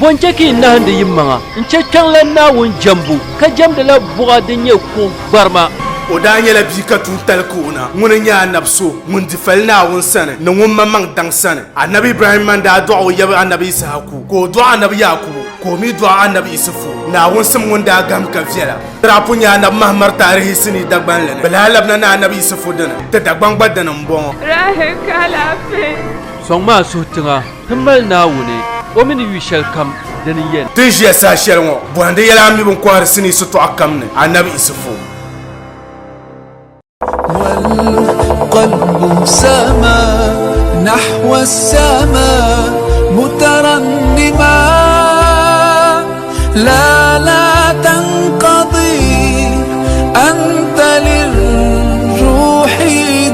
Bɔ n-chɛ ka yi nahindi yimaŋa n-chɛ kpiɔŋlan Naawuni jɛmbu, ka jɛmdila buɣa din nyɛ kuɣ gbarima? O daa nyɛla bia ka tuuntali ka o na. Ŋuni n-nyɛ anabi so ŋun di fali Naawuni sani ni ŋun maŋmaŋ daŋ sani. Anabi Ibrahimma n-daa dɔɣi o yaba anabi Yisahaku, ka o dɔɣi anabi Yaakubu, ka o mi dɔɣi anabi Isufu. Naawuni sim ŋun daa gahim ka viɛla. Ti daa pun nya anabi Mahamar taarihi sinii Dagbanli ni. Bɛ lahi labina ni anabi Isufu dini. Ti Dagbaŋ gba dini m-bɔŋɔ. Rahi ka alaafee. Sɔŋmi a suhu tiŋa ti mali Naawuni, o mi ni yu shɛlikam dini n-yɛn. Ti ni ʒiya saha shɛli ŋɔ, bɔhindi yɛla a mi bɛ ni kɔhiri sinii sitɔɣu kam ni, Anabi Isufu. والقلب سما نحو السماء مترنما لا لا تنقضي أنت للروح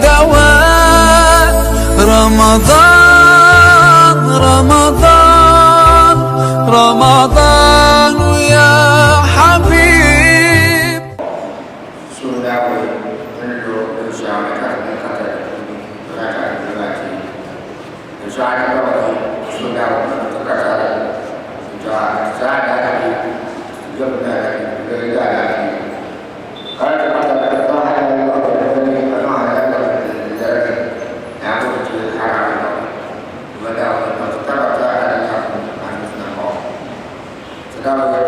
دواء رمضان رمضان رمضان يا حبيب So daa wuhi ni lo binshɛɣu ni ka di niŋ ka ka di puuni ka ka di maa ti binshɛɣu ni ka bi so daa wuhi ni ka ka di zaa daa ka di yɛbu daa ka di di daa daa di ka di ka ka di ka hali ka di ni ka ka hali ka di darigi na ko ti haram no ma daa wuhi ka ti taba ta hali na ko a ni na ko ti daa wuhi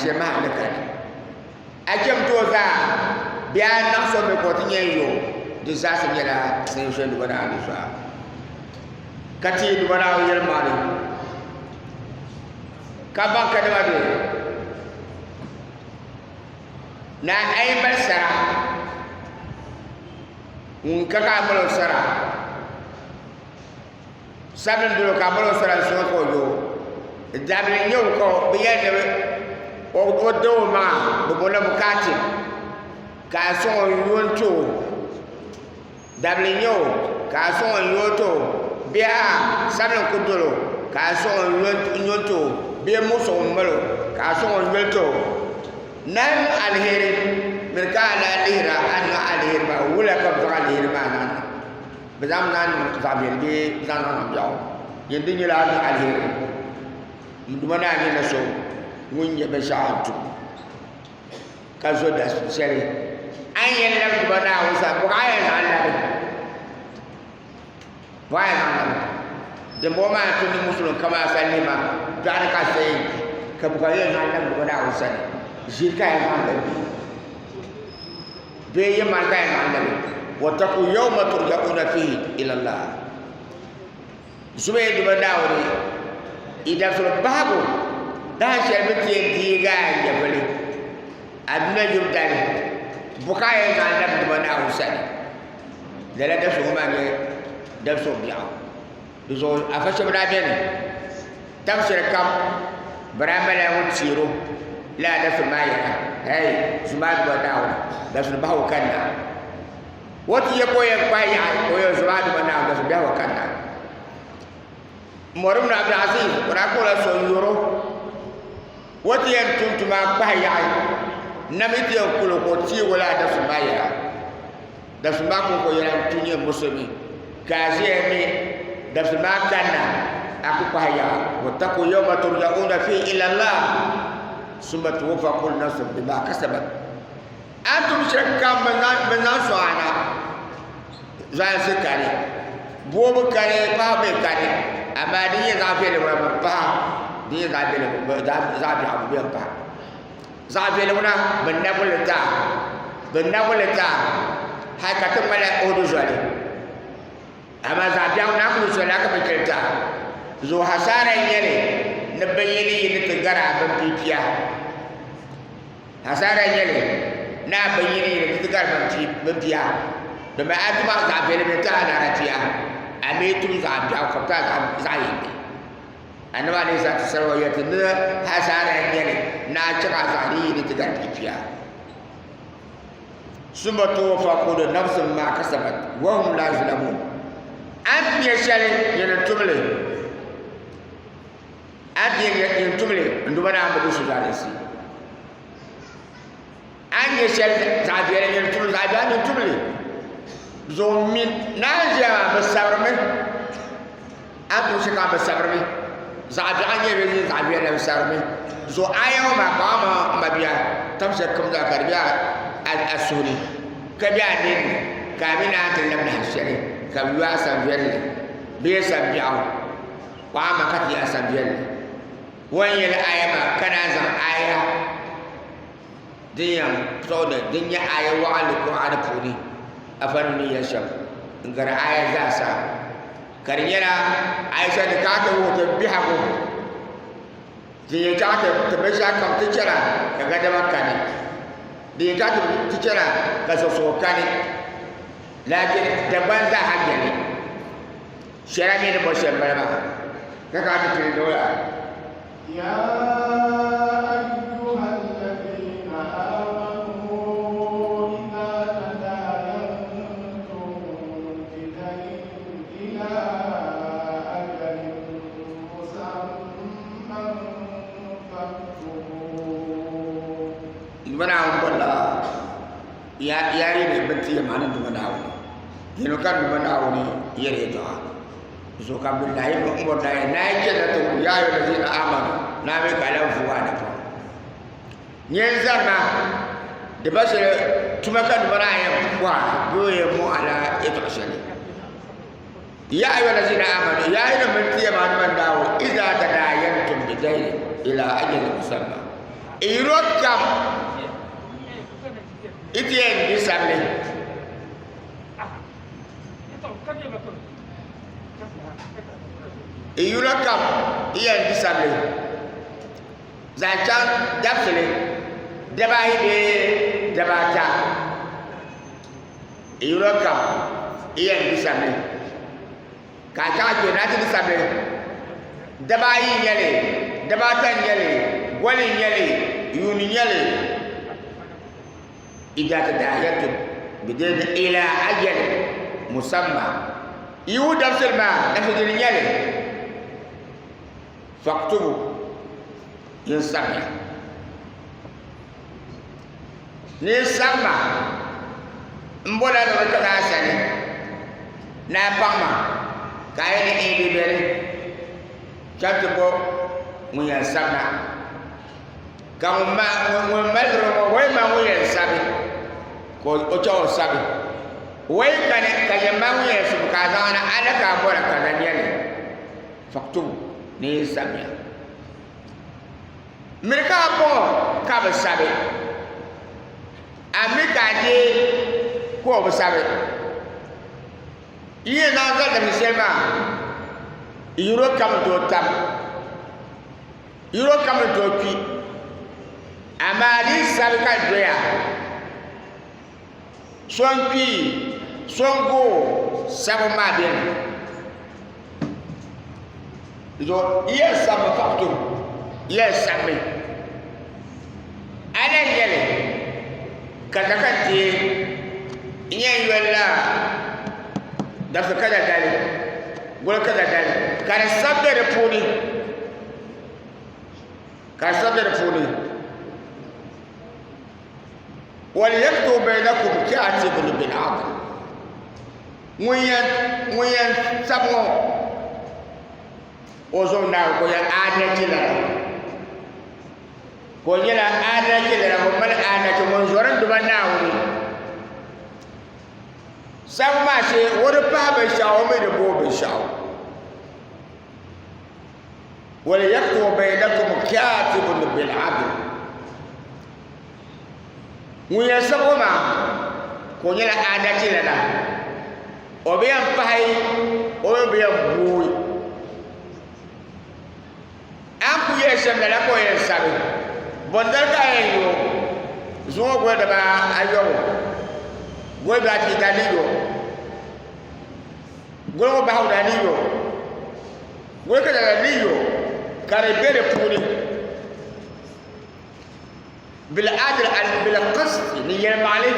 shee mahim ni kani. A chɛm ti o zaa bee a niŋ so mi ka o ti nyɛ n yo, di zaasa nyɛla din ʒe Duuma Naawuni zuɣu. Ka ti yi Duuma Naawuni yɛlimaŋli, ka baŋ kadama di ni a yi mali sara, ŋun ka ka a mali o sara, Sabili dolo ka a mali o sara n-sɔŋ ka o yo. Dabili n-nyɛ o ka bɛ yɛli ni o da o maŋa bɛ booni la bukaati ka a sɔŋ o n-yo n-ti o. Dabili n-nyɛ o ka a sɔŋ o n-yo n-ti o bee a'a sabili n-ku doli o ka a sɔŋ o n-yo n-ti o bee muɣisigu m-mali o ka a sɔŋ o n-yoli ti o. Naai niŋ aliheri mini ka a lahi lihira a ni niŋ aliheri maa wula ka bɛ zaŋ aliheri maa niŋ na. Bɛ zaŋ mi niŋ zaɣ viɛlli bee bɛ zaŋ niŋ biɛɣu. Yin di nyɛla a niŋ aliheri. N Duuma naa nyɛla so ŋun nyɛ binshɛɣu a ni tum ka zo da shɛli. A ni yɛn labi Duuma Naawuni sani, bɔ ka a yɛn zaŋ labi? Bɔ a yɛn zaŋ labi? Dimbɔŋɔ maa n-tu ni Musulim kam a sani lihi ma biɛɣu ni ka a sayi n-kpi, ka bɔ ka a yɛn zaŋ labi Duuma Naawuni sani? Ʒiri ka a yɛn zaŋ labi bee? Bee yɛn mali ka yɛn zaŋ labi wataku yawma turja'una fihi ila Allah zuba yi duba Naawuni yi dabisili bahigu dahin shɛli bɛ ti yɛn deegi a nyɛvili Aduna yubu dali bɔ ka a yɛn zaŋ labi duba Naawuni sani lala dabisili ŋɔ maa nyɛ dabisili biɛɣu Di zuɣu afa shɛba daa beni tab shɛli kam bɛ daa malila ŋun teer o lala dabisili maa yɛla, Hɛi, Zumaa Duuma Naawuni, dabisili bahigu kanna. O ti yɛ ka o yɛn kpahi yaɣi o yɛn Zumaa Duuma Naawuni, dabisili biɛhigu kanna. Umar ibn Abdul Aziz, o daa kpuɣila so n-yɔr o, o ti yɛn tum tuma kpahi yaɣi nam yi ti yɛn kul o ka o teeg o lala dabisili maa yɛla. Dabisili maa kɔŋko yɛla n-tu nyɛ musulimi, ka a ʒiya mi dabisili maa kanna a ku kpahi yaɣa. Wattaqu yawma turja'una fihi ila Allah summa tuwaffa kullu nafsin bima kasabat. A ni tum shɛli kam bɛ zaŋ sɔŋ a na, zalinsi kani, boobu kani, paɣibu mi kani, amaa din nyɛ zaɣ viɛlli ŋuna bi pahi, din nyɛ zaɣ biɛɣu bi beni pahi. Zaɣ viɛlli ŋuna bɛ nabigi li ti a, bɛ nabigi li ti a hali ka ti ŋmanila Uhudu zoli. Amaa zaɣ biɛɣu ŋuna a ku bi zoli a ka bɛ chɛ li ti a. Zuɣu hasaara n-nyɛ li ni bɛ yi ni yi ni ti gari a bimpipia. Hasaara n-nyɛ li ni a bin yi ni yi ni ti gari bimpia. Domi a tuma zaɣ viɛlli bɛ ti a naara pia, a mi tum zaɣ biɛɣu ka bɛ ti a zaɣ yindi. Annabi alayhi salatu wasalam yɛli ti ni hasaara n nyɛli ni a chaŋ a zaɣ din yi ni ti gari pipia. Summa tuwaffa kullu nafsin ma kasabat wa hum la yuzlamun. A ni nyɛ shɛli nyini n tumli, a ni nyɛ nyini tumli n duba naa bi di su zaalinsi. A ni nyɛ shɛli zaɣ viɛlli nyini tumli, zaɣ biɛɣu nyini tumli. Zuɣu mi naa n ʒiya maa bi sabirimi. A ni tooi chɛ ka bɛ sabirimi, zaɣ biɛɣu n-nyɛ bɛ mini zaɣ viɛlli bi sabirimi. Zuɣu aya ŋɔ maa kpaŋ amaŋ m mabia tam shɛli kam zaa ka di be a suhu ni ka be a nini ni ka a mi naan ti lab lahi shɛli ka bɛ yo a san viɛlli bee san biɛɣu kpaŋ amaŋ ka ti yo a san viɛlli. O ni yɛli aya maa ka naan zaŋ aya din yɛn tuɣindi din nyɛ aya waɣinli Kur'aani puuni afanim ni yɛli shɛm n-gari aya zaasa. Ka di nyɛla Aisha ni kana ti wuhi ti biɛhigu din yɛn chaŋ ti binshɛɣu kam ti chana ka gadama kani, din yɛn chaŋ ti chana ka zuɣusuɣu kani, lakin Dagbaŋ zaaha beni. Shɛra mi ni bɔ shɛm bala maa ka kana ti pili niŋ la. Ya ayyuha alladhina amanu idha tadayantum bidaynin ila ajalin musamman faktubuh. Duuma Naawuni bɔrila yaari ni bɛ ti ya maa ni Duuma Naawuni. Yɛlimi ka Duuma Naawuni yɛli yɛltɔɣa. Zuɣu ka bɛ lahi m-bɔri naai naai chana ti wuhi, Yaa ayyuha allazina aamanu, naa mi ka a lahi vuui a napɔŋ. Nyɛ n-zani ma, di ba shɛli tuma ka Duuma Naa yɛn puhi a bee o yɛn mɔŋ a la yɛltɔɣa shɛli. Yaa ayyuha allazina aamanu, yaa yinim bɛn ti ya maa ni man Naawuni, iza tadaayantum bidaynin ila ajalin musamma. Yino kam yi ti yɛn di sabili. Yino kam yi yɛn di sabili zaŋ chaŋ dabisili dibaayi bee dibaata. Yino kam yi yɛn di sabili. Ka a chaŋ kpe na ti di sabili dibaayi n-nyɛ li, dibaata n-nyɛ li, goli n-nyɛ li, yuuni n-nyɛ li. Idha tadayantum bidayni ila ajalin musamma. Yi wuhi dabisili maa, dabisili dini n-nyɛ li, faktubu, yin sabiya. Ni yi sabi ma m-bɔla ni bɛ kari a sani ni a paŋ ma ka a yi ni eei bɛ beni chaŋ ti bo ŋun yɛn sabi na. Ka ŋun mali diri ŋɔ wai ma ŋun yɛn sabi ka o chaŋ o sabi. Wai kani ka yɛn ma ŋun yɛn subi ka a zaŋ na a ni ka a bɔra ka na nyɛ li faktubu ni yi sabiya. Miri ka a bɔŋɔ ka bi sabi, a mi ka a deei ka o bi sabi. Yi yɛn zaŋ zali dabisi shɛli maa, yino kam ni tooi tam, yino kam ni tooi kpi, amaa di yi sabi ka doya, so n-kpi, so n-go, sabibu maa beni. Zuɣu yi yɛn sabimi faɣitum, yi yɛn sabimi a lahi yɛli ka zaka n-teei n yɛn yolila dabisi kaza dali, goli kaza dali ka di sabi be di puuni ka di sabi be di puuni. Waliyaktub bainakum katibun bil'adl ŋun yɛn sabi ŋɔ o zuɣu naai ka o nyɛ adalci lana ka o nyɛla adalci lana ŋun mali adalci ŋun zɔri n duma Naawuni sabi maa shee o di pahi binshɛɣu o mi di booi binshɛɣu Waliyaktub bainakum katibun bil'adl ŋun yɛn sabi o maa ka o nyɛla aadalchi lana o bi yɛn pahi o mi bi yɛn booi a ni kuli yɛli shɛm lala ka o yɛn sabi bɔndali ka a yɛn yo zuŋɔ goli dibaa ayɔbu goli daa ti daa ni yo goli ŋɔ bahigu daa ni yo goli ka daa ni yo ka di be di puuni Bil-adl bil-qist ni yɛlimaŋli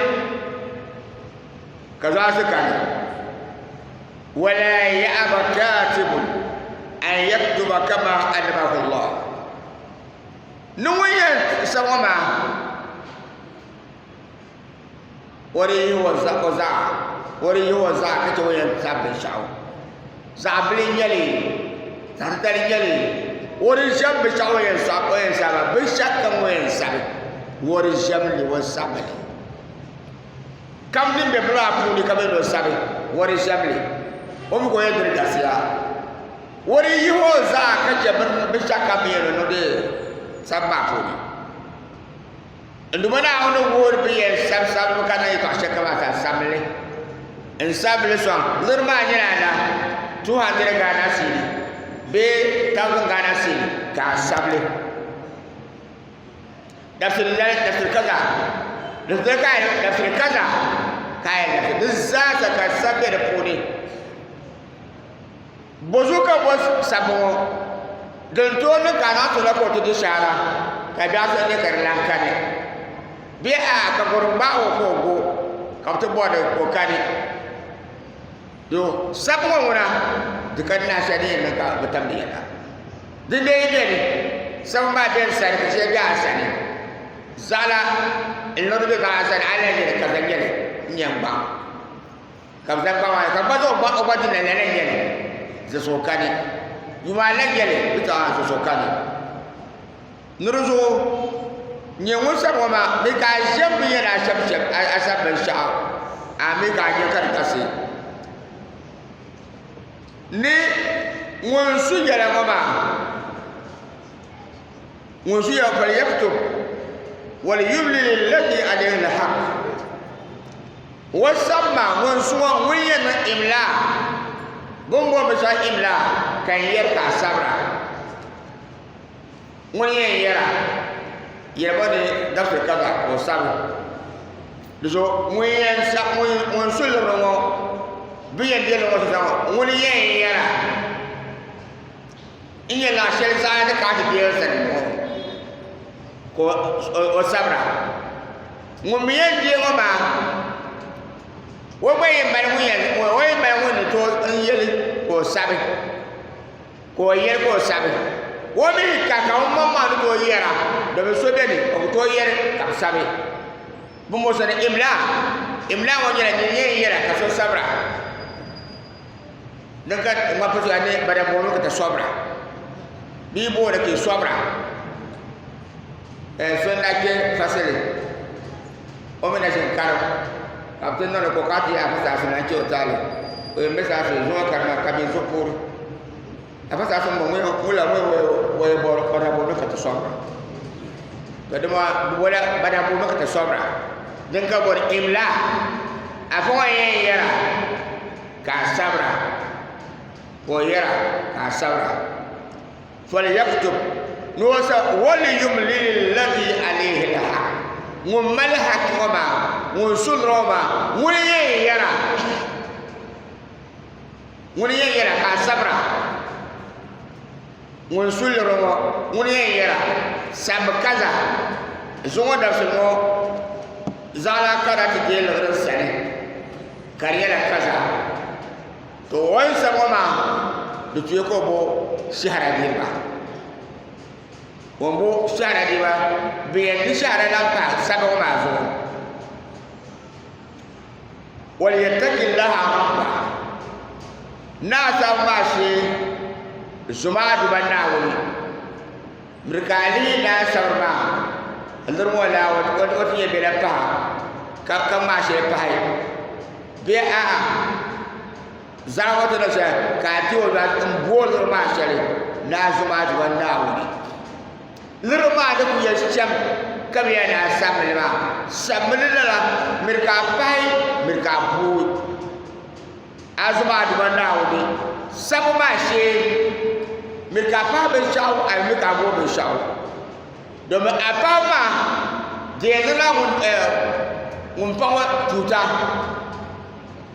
ka zaɣisi kani. Wala ya'aba katibun an yaktuba kama allamahu Allah. Ni ŋun yɛn sabi ŋɔ maa o di yihi o zaɣa o di yihi o zaɣa ka chɛ o yɛn sabi binshɛɣu zaɣ bili n nyɛli zaɣ titali n nyɛli o di ʒɛm binshɛɣu o yɛn sabi o yɛn sabi binshɛɣu kam o yɛn sabi o di ʒɛm li o sabi li kam din bɛ bini maa puuni ka bɛ ni o sabi o di ʒɛm li o mi ka o yɛn diri gasiya o di yihi o zaɣa ka chɛ binshɛɣu kam bɛ yɛn niŋdi sabi maa puuni N Duuma Naawuni wuhiri bɛ yɛn sabi sabibu ka niŋ yɛtɔɣ shɛli kam ata sabili. N sabili sɔŋ liɣiri maa nyɛla ala 200 Ghana cedi bee 1000 Ghana cedi ka a sabili. Dabisili dali, dabisili kaza, dabisili ka dabisili kaza ka a yɛn labisi di zaa sa ka sabi be di puuni. Bozuɣu ka bɔ sabbu ŋɔ? Din tooi niŋ ka a zaŋ sola ka o ti di shaara ka biɛɣu so ne ka di lan kani bee a'a ka gɔrim gbaag o ka o go ka bɛ ti bɔri ni o kani. To sabbu ŋɔ ŋuna di ka di nahi shɛli din yɛn niŋ ka bɛ tam di yɛla. Di lee yi beni, sabbu maa beni sani ka shɛli be a sani. Zaɣila n-niŋdi be ka a sani a ni lahi nyɛ li ka zaŋ nyɛ li n-nyɛ n-gbaŋ. Ka bɛ zaŋ gbaŋ maa ka gba zaŋ o gba di lala n nyɛli zuɣusuɣu kani yuma ala nyɛli bɛ ti a zuɣusuɣu kani ni di zuɣu nyɛ ŋun sabi ŋɔ maa mi ka a ʒɛm binyɛra a shɛbi shɛbi a sabi binshɛɣu a mi ka a nyɛ ka di kasi ni ŋun su yɛla ŋɔ maa ŋun su yɛla fal yaktub. Waliyumlil alladhi alayhi alhaq. O sabi maa ŋun su ŋɔ ŋun yɛn niŋ imla bɛ ni booni binshɛɣu imla ka n yɛri ka a sabira ŋun yɛn yɛra yɛliba ni dabisili kaza ka o sabi di zuɣu ŋun yɛn ŋun su liɣiri ŋɔ bɛ yɛn deei ŋɔ sɔŋ ŋun yɛn yɛra n nyɛ laɣ shɛli zaa ni ka a ti deei sani ŋɔ ka o sabira ŋun mi yɛn deei ŋɔ maa o gba yɛn mali ŋun yɛn o yɛn mali ŋun ni tooi n yɛli ka o sabi ka o yɛli ka o sabi o mi ka ka o maŋmaŋ ni tooi yɛra domi so bɛ ni o bi tooi yɛli ka bi sabi bi mo sani imla imla ŋɔ nyɛla nyin yɛn yɛra ka so sabira din ka ŋma pɔtɔya ni bada booni ka ti sobira bee booni ka sobira so n daa kpɛ fasili o mi na ʒini karim ka bi ti niŋdi ka o kana ti yɛli afa saɣasi na n chɛ o taali o yɛn bɛ saɣasi zuŋɔ karima ka bɛ zuɣu puuri afa saɣasi ŋɔ ŋun la ŋun yɛ bada booni ka ti sobira to dama bi bola bada booni ka ti sobira din ka bori imla afa ŋɔ yɛn yɛra ka a sabira ka o yɛra ka a sabira falyaktub ni o sa waliyumlil alladhi alayhi alhaq ŋun mali haki ŋɔ maa ŋun suliri ŋɔ maa ŋuni yɛn yɛra ŋuni yɛn yɛra ka a sabira ŋun suliri ŋɔ ŋuni yɛn yɛra sabbi kaza zuŋɔ dabisili ŋɔ zaɣila ka daa ti deei liɣiri n sani ka di nyɛla kaza to o ni sabi ŋɔ maa di tuya ka o bo shɛhira diriba o ni bo shɛhira diriba bɛ yɛn di shɛhira lan pahi sabi ŋɔ maa zuɣu walyattaki llaha rabba naa sabi maa shee zuma duba naawuni miri ka a lihi naa sabiri maa liri ŋɔ laa o ti nyɛ bela paha ka ka ŋmaa shɛli pahi bee a'a zaɣa ŋɔ ti niŋ shɛli ka a ti o n booi liri maa shɛli naa zuma duba naawuni Niriba maa ni ku yɛli shɛm ka bɛ yɛli ni a sabimi li maa, sabimi li lala, miri ka a pahi, miri ka a pooi. A zuɣu a Duuma Naawuni sabbu maa shee, miri ka a pahi binshɛɣu, a mi ka a booi binshɛɣu. Domin a pahibu maa di yɛn niŋla ŋun pa ŋɔ tuuta,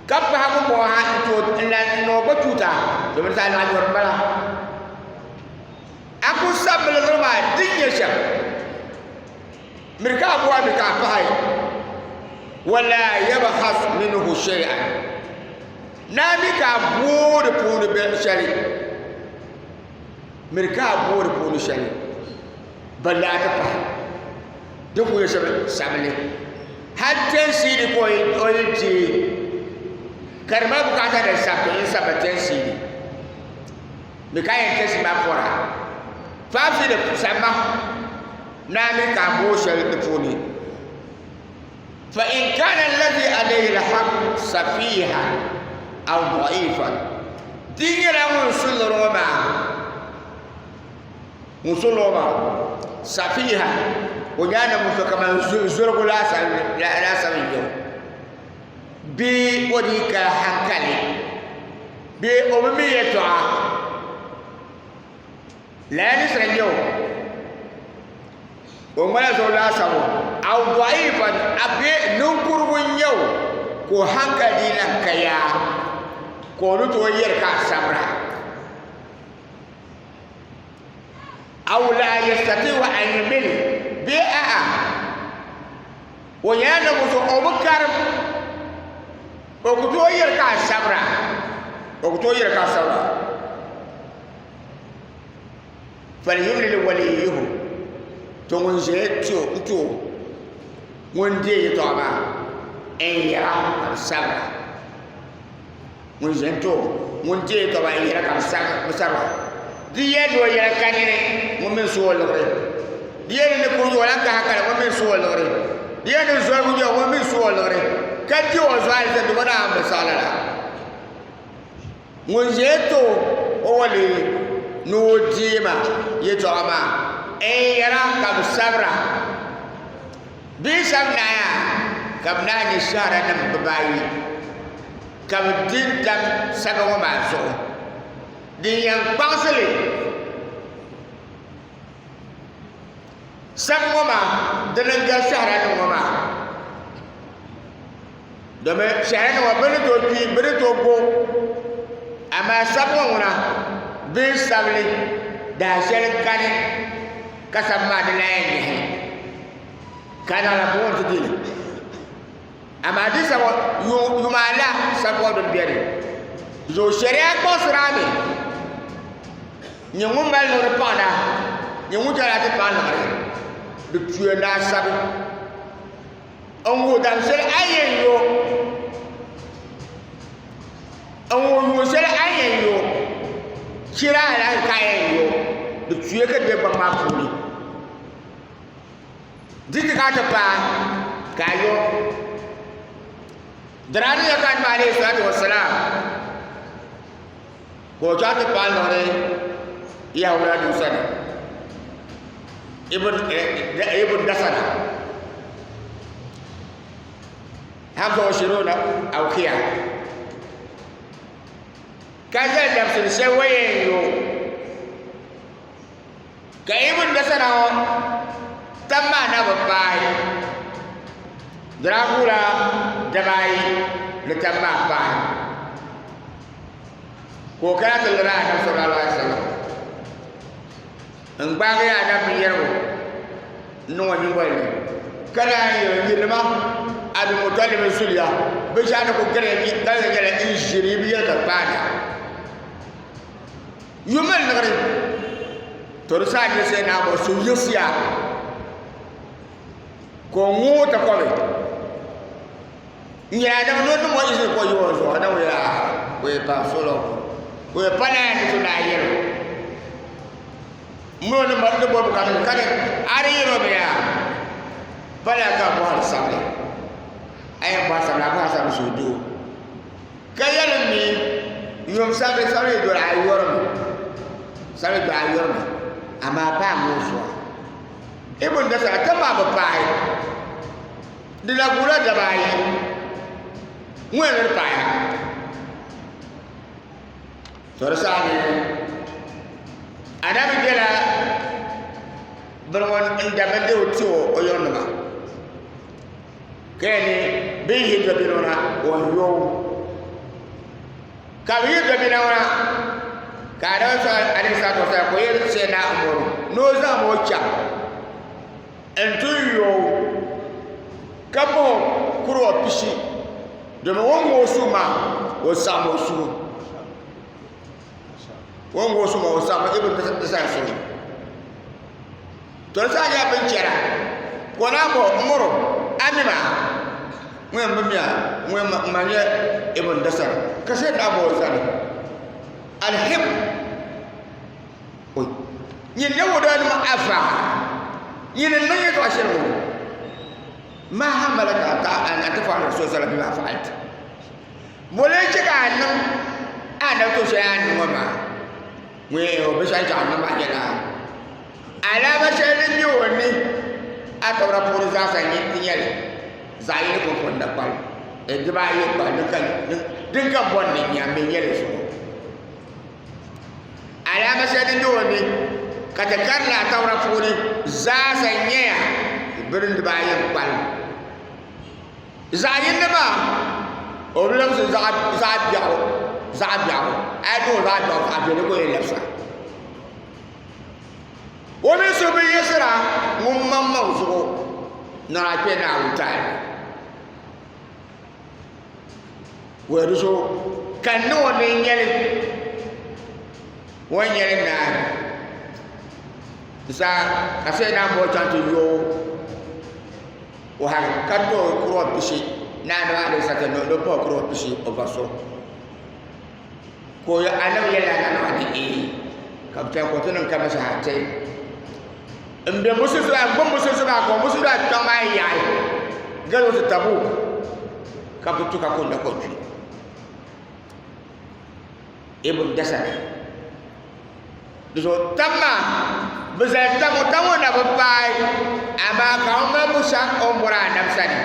ka pahi ŋumbɔŋɔ ha n-tooi n-lan niŋ o gba tuuta, domin di zaa naɣ nyɔri m-bala. A ku sabimi liɣiri maa din nyɛ shɛm, miri ka a bɔhi mi ka a pahi, Wala yabkhas minhu shay'an, naa mi ka a booi di puuni shɛli, miri ka a booi di puuni shɛli, balli a ti pahi din ku nyɛ shɛm sabili hali tɛnsiidi ka o yi deei ka di mali bukaata din sabiti n sabimi tɛnsiidi. Bɛ ka yɛn chɛsi ma pɔra. Faafili samma naa mi ka a booi shɛli di puuni. Fa in kana alladhi alayhi alhaq safihan aw da'ifan di nyɛla ŋun su liri ŋɔ maa ŋun su liri ŋɔ maa safihan o nyɛla ninvuɣ so kamani zoligu laasabu n-nyɛ o bee o dii ka hankali bee o bi mi yɛltɔɣa lala ni sira nyɛ o o ŋmala zuɣu laasabu aw daifan a bee ninkurigu n nyɛ o ka o hankali dii lan ka yaa ka o ni tooi yɛri ka a sabira aw la yastati'u an yumil bee a'a o nyɛla ninvuɣ so o bi karim o ku tooi yɛli ka a sabira o ku tooi yɛli ka a sabira falyumlil waliyuhu to ŋun ʒɛya ti o n ti o ŋun deei yɛltɔɣa maa n yɛra ka bi sabira ŋun ʒɛya n ti o ŋun deei yɛltɔɣa maa n yɛra ka bi sabira di yɛli ni o yɛla ka nini ŋun mi su o liɣiri di yɛli ni kuri o lahi ka hankali ŋun mi su o liɣiri di yɛli ni zoligu nyɛ ŋun mi su o liɣiri ka di o zuɣu alizanda dama naa bi saɣi lala ŋun ʒɛya ti o o wali ni o deei ma yɛltɔɣa maa n yɛra ka bi sabira. Bɛ yi sabi naai a, ka bɛ naan nyɛ shɛhiranim bibaayi, ka bɛ di n-tam saba ŋɔ maa zuɣu. Din yɛn kpaŋsi li sabi ŋɔ maa, dini n-gari shɛhiranim ŋɔ maa. Domi shɛhiranim ŋɔ bɛ ni tooi kpi, bɛ ni tooi go, amaa sabi ŋɔ ŋuna, bɛ yi sabi li, dahinshɛli kani ka sabi maa di lan yɛn nyɛhi ka naɣila buɣim nti di li. Amaa di sabi ŋɔ yuma ala sabi ŋɔ din beni zuɣu shɛriya kpaŋsiri a mi nyɛ ŋun mali liɣiri paɣina, nyɛ ŋun chɛri a ti paɣi liɣiri, di tuya ni a sabi n wuhi dabisili a ni yɛn yo n wuhi yuun shɛli a ni yɛn yo chira alahi ka a yɛn yo di tuya ka di bɛ gbaŋ maa puuni di ti ka a ti paai ka a yo di daa niŋya ka Annabi alayhi salatu wa salam ka o chaŋ ti paai liɣiri Yahuda duu sani ibn Dasana hamsa wa shiruna awkiya ka zali dabisili shɛli o yɛn yo ka ibn Dasana ŋɔ tam maa na bi paai di daa guula dabaayi ni tam maa paai ka o kana ti liri anabi sallallahu alaihi wasallam n gbaagi anabi binyɛrigu n niŋ o nyingoli ni ka naan yi yirima Abdulmutalib zuliya bi zaa ni ku gari ka nyɛla n ʒiri bi yɛli ka kpaana yumali niɣiri to di saa nyɛ sai naa bɔ so yiɣisiya ka o ŋoo takɔbi n yɛli Adamu ni o niŋ o izini ka o yi o zuɣu Adamu yɛli aa o yɛ pa solo o yɛ pa naa ni to naa yɛli o mini o ni mali ni bɔbi ka ka di a di yɛli o mi yaa pala ka bɔhiri sabili a yɛn bɔhiri sabili a bɔhiri sabili suhu doo ka yɛli mi yom sabili sabili doli a yɔrimi sabili doli a yɔrimi amaa pa a ŋɔ zuɣu ibn dasara ka maa bi paai Di na guula daba ayi ŋɔ ni di paaya. To di saha ni Anabi bela bini ŋɔ n da bindirigu ti o o yiŋnima ka yɛli ni bɛ yi yihi dobino na o ni yo o. Ka bɛ yihi dobino ŋɔ na ka Anabi alayhi salatu wasalam ka o yɛli Sayyidina Umaru ni o zaŋmi o chaŋ. N ti yo ka bahi kuruwa pishi domi o ni ŋɔ o suhu maa o saɣam o suhu o ni ŋɔ o suhu maa o saɣam ibn san suhu to di saha nyɛla bin chɛra ka o naan bahi umaru a mi maa ŋun yɛn bi miya ŋun ma nyɛ ibn dasar ka sai daa bahi o sani alhib Nyin ne wudaanima afa, nyini n-niŋ yɛtɔɣ shɛli ŋɔ, Ma hamalaka an taf'ala Rasul sallam bima fa'alt. Bɔ lee chɛ ka a niŋ a ni to shɛli a ni niŋ ŋɔ maa? Ŋun yɛn o binshɛɣu chaɣ niŋ maa nyɛla alaama shɛli din be o ni a tɔbira puuni zaasa ti nyɛli zaɣ yini kɔŋko n-na kpalim, dibaayi n-kpalim din ka bɔri ni nya mi nyɛli zuɣu. Alaama shɛli din be o ni ka ti karili Atawura puuni zaasa n-nyɛya birini dibaayi n-kpalim. Zaɣ yini maa o bi labisi zaɣ biɛɣu zaɣ biɛɣu a yi niŋ o zaɣ biɛɣu zaɣ viɛlli ka o yɛn labisa. O mi so bi yiɣisira ŋun maŋmaŋ zuɣu nɔri a kpe Naawuni taali ni. Waya di zuɣu ka n niŋ o ni n nyɛli o ni nyɛli naai di saha ka sai naan bɔɔ chaŋ ti yo o hali ka ti o kuruwa pishi ni anabi alayhi salatu ni o pahi kuruwa pishi o va so ka o anabi yɛli anabi ni ee ka bi chaŋ ka o ti niŋ kamashi n bɛ musulisi maa n gbubi musulisi maa ka musulisi maa kpɛŋ maa yaɣi gali o ti Tabuk ka bi tu ka kunna ka o kpi Ibn Dasana di zuɣu tam maa Bɛ zali tam o, tam o na bi paai, amaa ka o mali binshɛɣu o ni bɔri anabi sani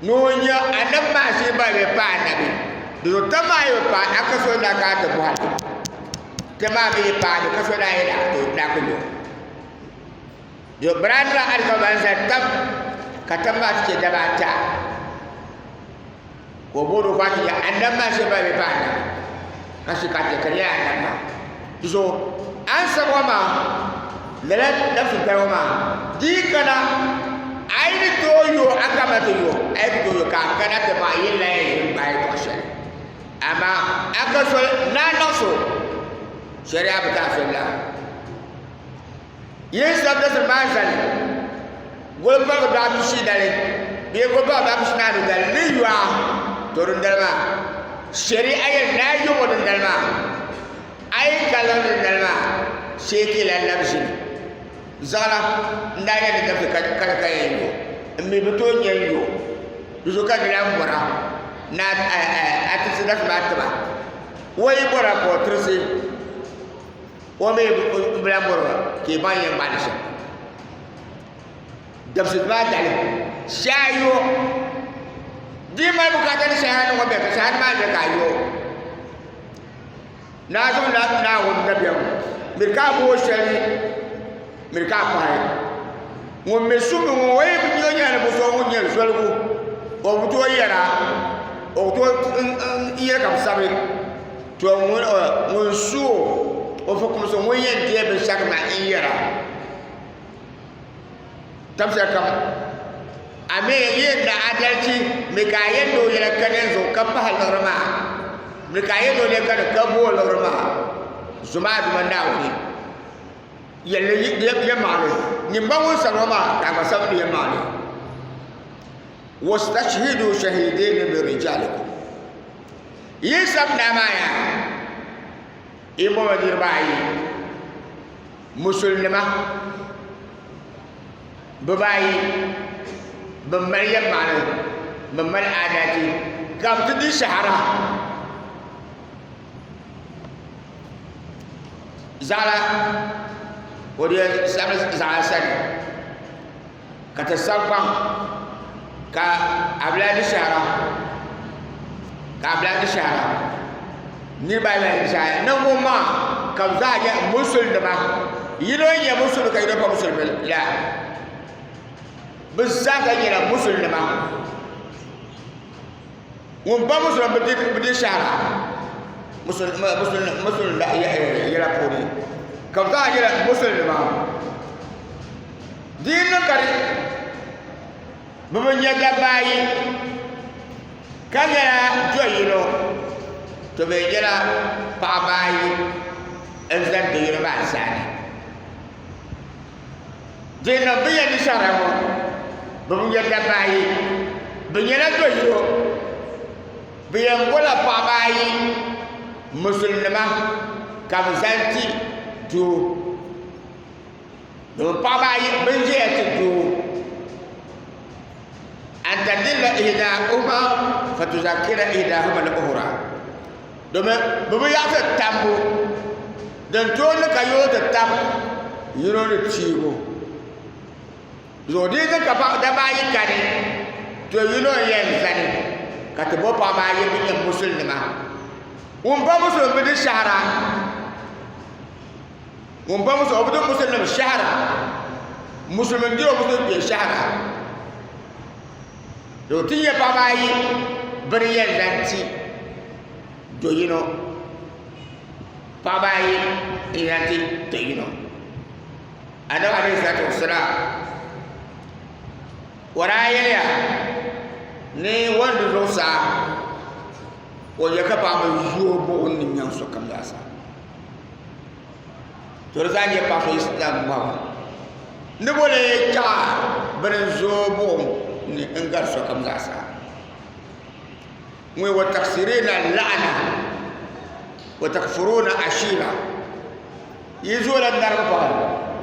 ni o nya anabi maa shee ba bɛ paai anabi. Di zuɣu tam maa yi bi paai, a ka so daa kana ti bɔhi li. Tam maa mi yi paai mi, ka so daa yɛli a ku nya o. Di zuɣu bɛ daa niŋla alikauli ban zali tam ka tam maa ti chɛ daba ata. Ka o booni o ka ti nya anabi maa shee ba bɛ paai anabi ka shee ka ti ka di nyɛla anabi maa. Di zuɣu a ni sabi ŋɔ maa lala dabisi tali ŋɔ maa di yi kana a yi ni tooi yo a kama ti yo a yi ku tooi yo ka a kana ti baŋ yi lahi ʒini gbaai yɛltɔɣa shɛli amaa a ka soli ni a niŋ so shɛriya bi ti a soli la. Yi ni sabi dabisili maa zali goli paligu dɔɣu pishi dali bee goli paligu dɔɣu pishi naanu dali ni yɔɣa, to dindali maa shɛri'a yɛli ni a yomo dindali maa, a yi ka liɣiri dindali maa shee ka yi lan labi ʒini. Zaɣila n-daa nyɛ ni dabisi ka di ka yɛn yo, m mi bi tooi nya n-yo, di zuɣu ka di lan bɔra ni a tirisi dabisi maa ti ba. O yi bɔra ka o tirisi. O mi bi lahi bɔri ba ka yi baŋ yɛn gbaai ni shɛm. Dabisi maa dali shee a yo di yi mali bukaata ni shɛhira ni ŋɔ bɛ ka shɛhira maa bɛ ka a yo. Naa zaŋ Naawuni dabiɛm miri ka a booi shɛli miri ka a pahi. Ŋun mi sumdi ŋɔ o yi bi nya o nyɛla ninvuɣ so ŋun nyɛ zoligu o bi tooi yɛra o ku tooi yɛli ka bi sabi. To ŋun su o, o fukumsi ŋun yɛn deei binshɛɣu maa n-yɛra, Dabisa kam, a mi yɛn niŋ adalichi mi ka a yɛn niŋ o yɛla kani zuɣu ka pahi liɣiri maa, mi ka a yɛn niŋ o yɛla kani ka booi liɣiri maa, zom a Duuma Naawuni yɛlli yɛlimaŋli. Nyin ba ŋun sani ŋɔ maa ka a gba sabi ni yɛlimaŋli. Wastashhidu shahidaini min rijalikum. Yi sab naa maa yaa yi bɔba niriba ayi musulinima bibaayi bɛn mali yɛlimaŋli bɛn mali aadalchi ka bɛ ti di shɛhira zaɣila o di yɛn sabi zaɣila sani ka ti sabi gbaŋ ka a bi lahi di shɛhira ka a bi lahi di shɛhira niriba ayi lahi di shɛhira ninvuɣu maa ka bi zaa nyɛ musulinima yino nyɛ musulimi ka yino pa musulimi la bi zaa ka nyɛla musulinima ŋun pa musulimi bi di shɛhira musulimi yɛla puuni ka bi zaa nyɛla musulinima Di yi niŋ ka bɛ bi nya dabba ayi ka nyɛla do yino, to bɛ nyɛla paɣaba ayi n-zani do yino maa zaani. Di yi niŋ bɛ yɛn di shɛhira ŋɔ, bɛ bi nya dabba ayi, bɛ nyɛla do yino. Bɛ yɛn bola paɣaba ayi musulinima ka bɛ zani ti doo. Domin paɣaba ayi bin ʒɛya ti doo an tadilla ihdahuma fatuzakira ihdahuma al-ukhra domin bi bi yaɣasi tambu din tooi ni ka yino ti tam yino ni piigu zuɣu di niŋ ka dabba ayi kani to yino n yɛn zani ka ti bo paɣaba ayi bin nyɛ musulinima ŋun pa musulimi bi di shahara Ŋun pa musulimi o bi di musulinim shɛhira musulimi n-di o musulimi kpee shɛhira di ti nyɛ paɣaba ayi bini yɛn zaŋ ti do yino paɣaba ayi n zaŋ ti do yino anabi alayhi salatu wassalam o daa yɛliya ni o ni di zuɣusaa o yɛ ka paɣaba yooi buɣum ni nyaŋ sokam zaasa To di zaa nyɛ paɣa so Islam bɔhagu ni bo lee chaɣa bini n zooi buɣum ni n gari sokam zaasa ŋun wa taksirina laɣana wa takfuruna ashira yi zoola naribu paɣa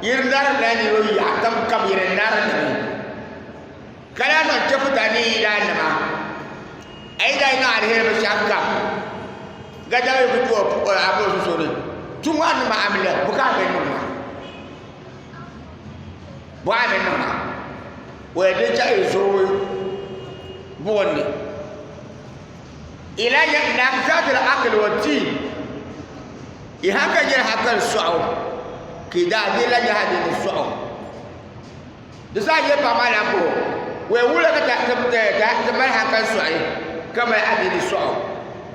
yi narimla niriba yaɣa kam kam yi di narimmi ka lahi niŋ chɛfuta ni yi daa nima a yi daa niŋ aliheri binshɛɣu kam gadama yi ku ti o a bo sunsuuni tuŋ a nima amiliya bukaata bɛ niŋ ma. Bɔɣa ni niŋa o yɛn di chaɣi zooi buɣim ni ila naqsat al aql wa din i hankali nyɛla hankali sɔɣu ka i daa di la nyɛ adiini sɔɣu di zaa nyɛ paɣa maa lahi bɔŋɔ o yɛn wuhila ka ti mali hankali sɔɣi ka mali adiini sɔɣu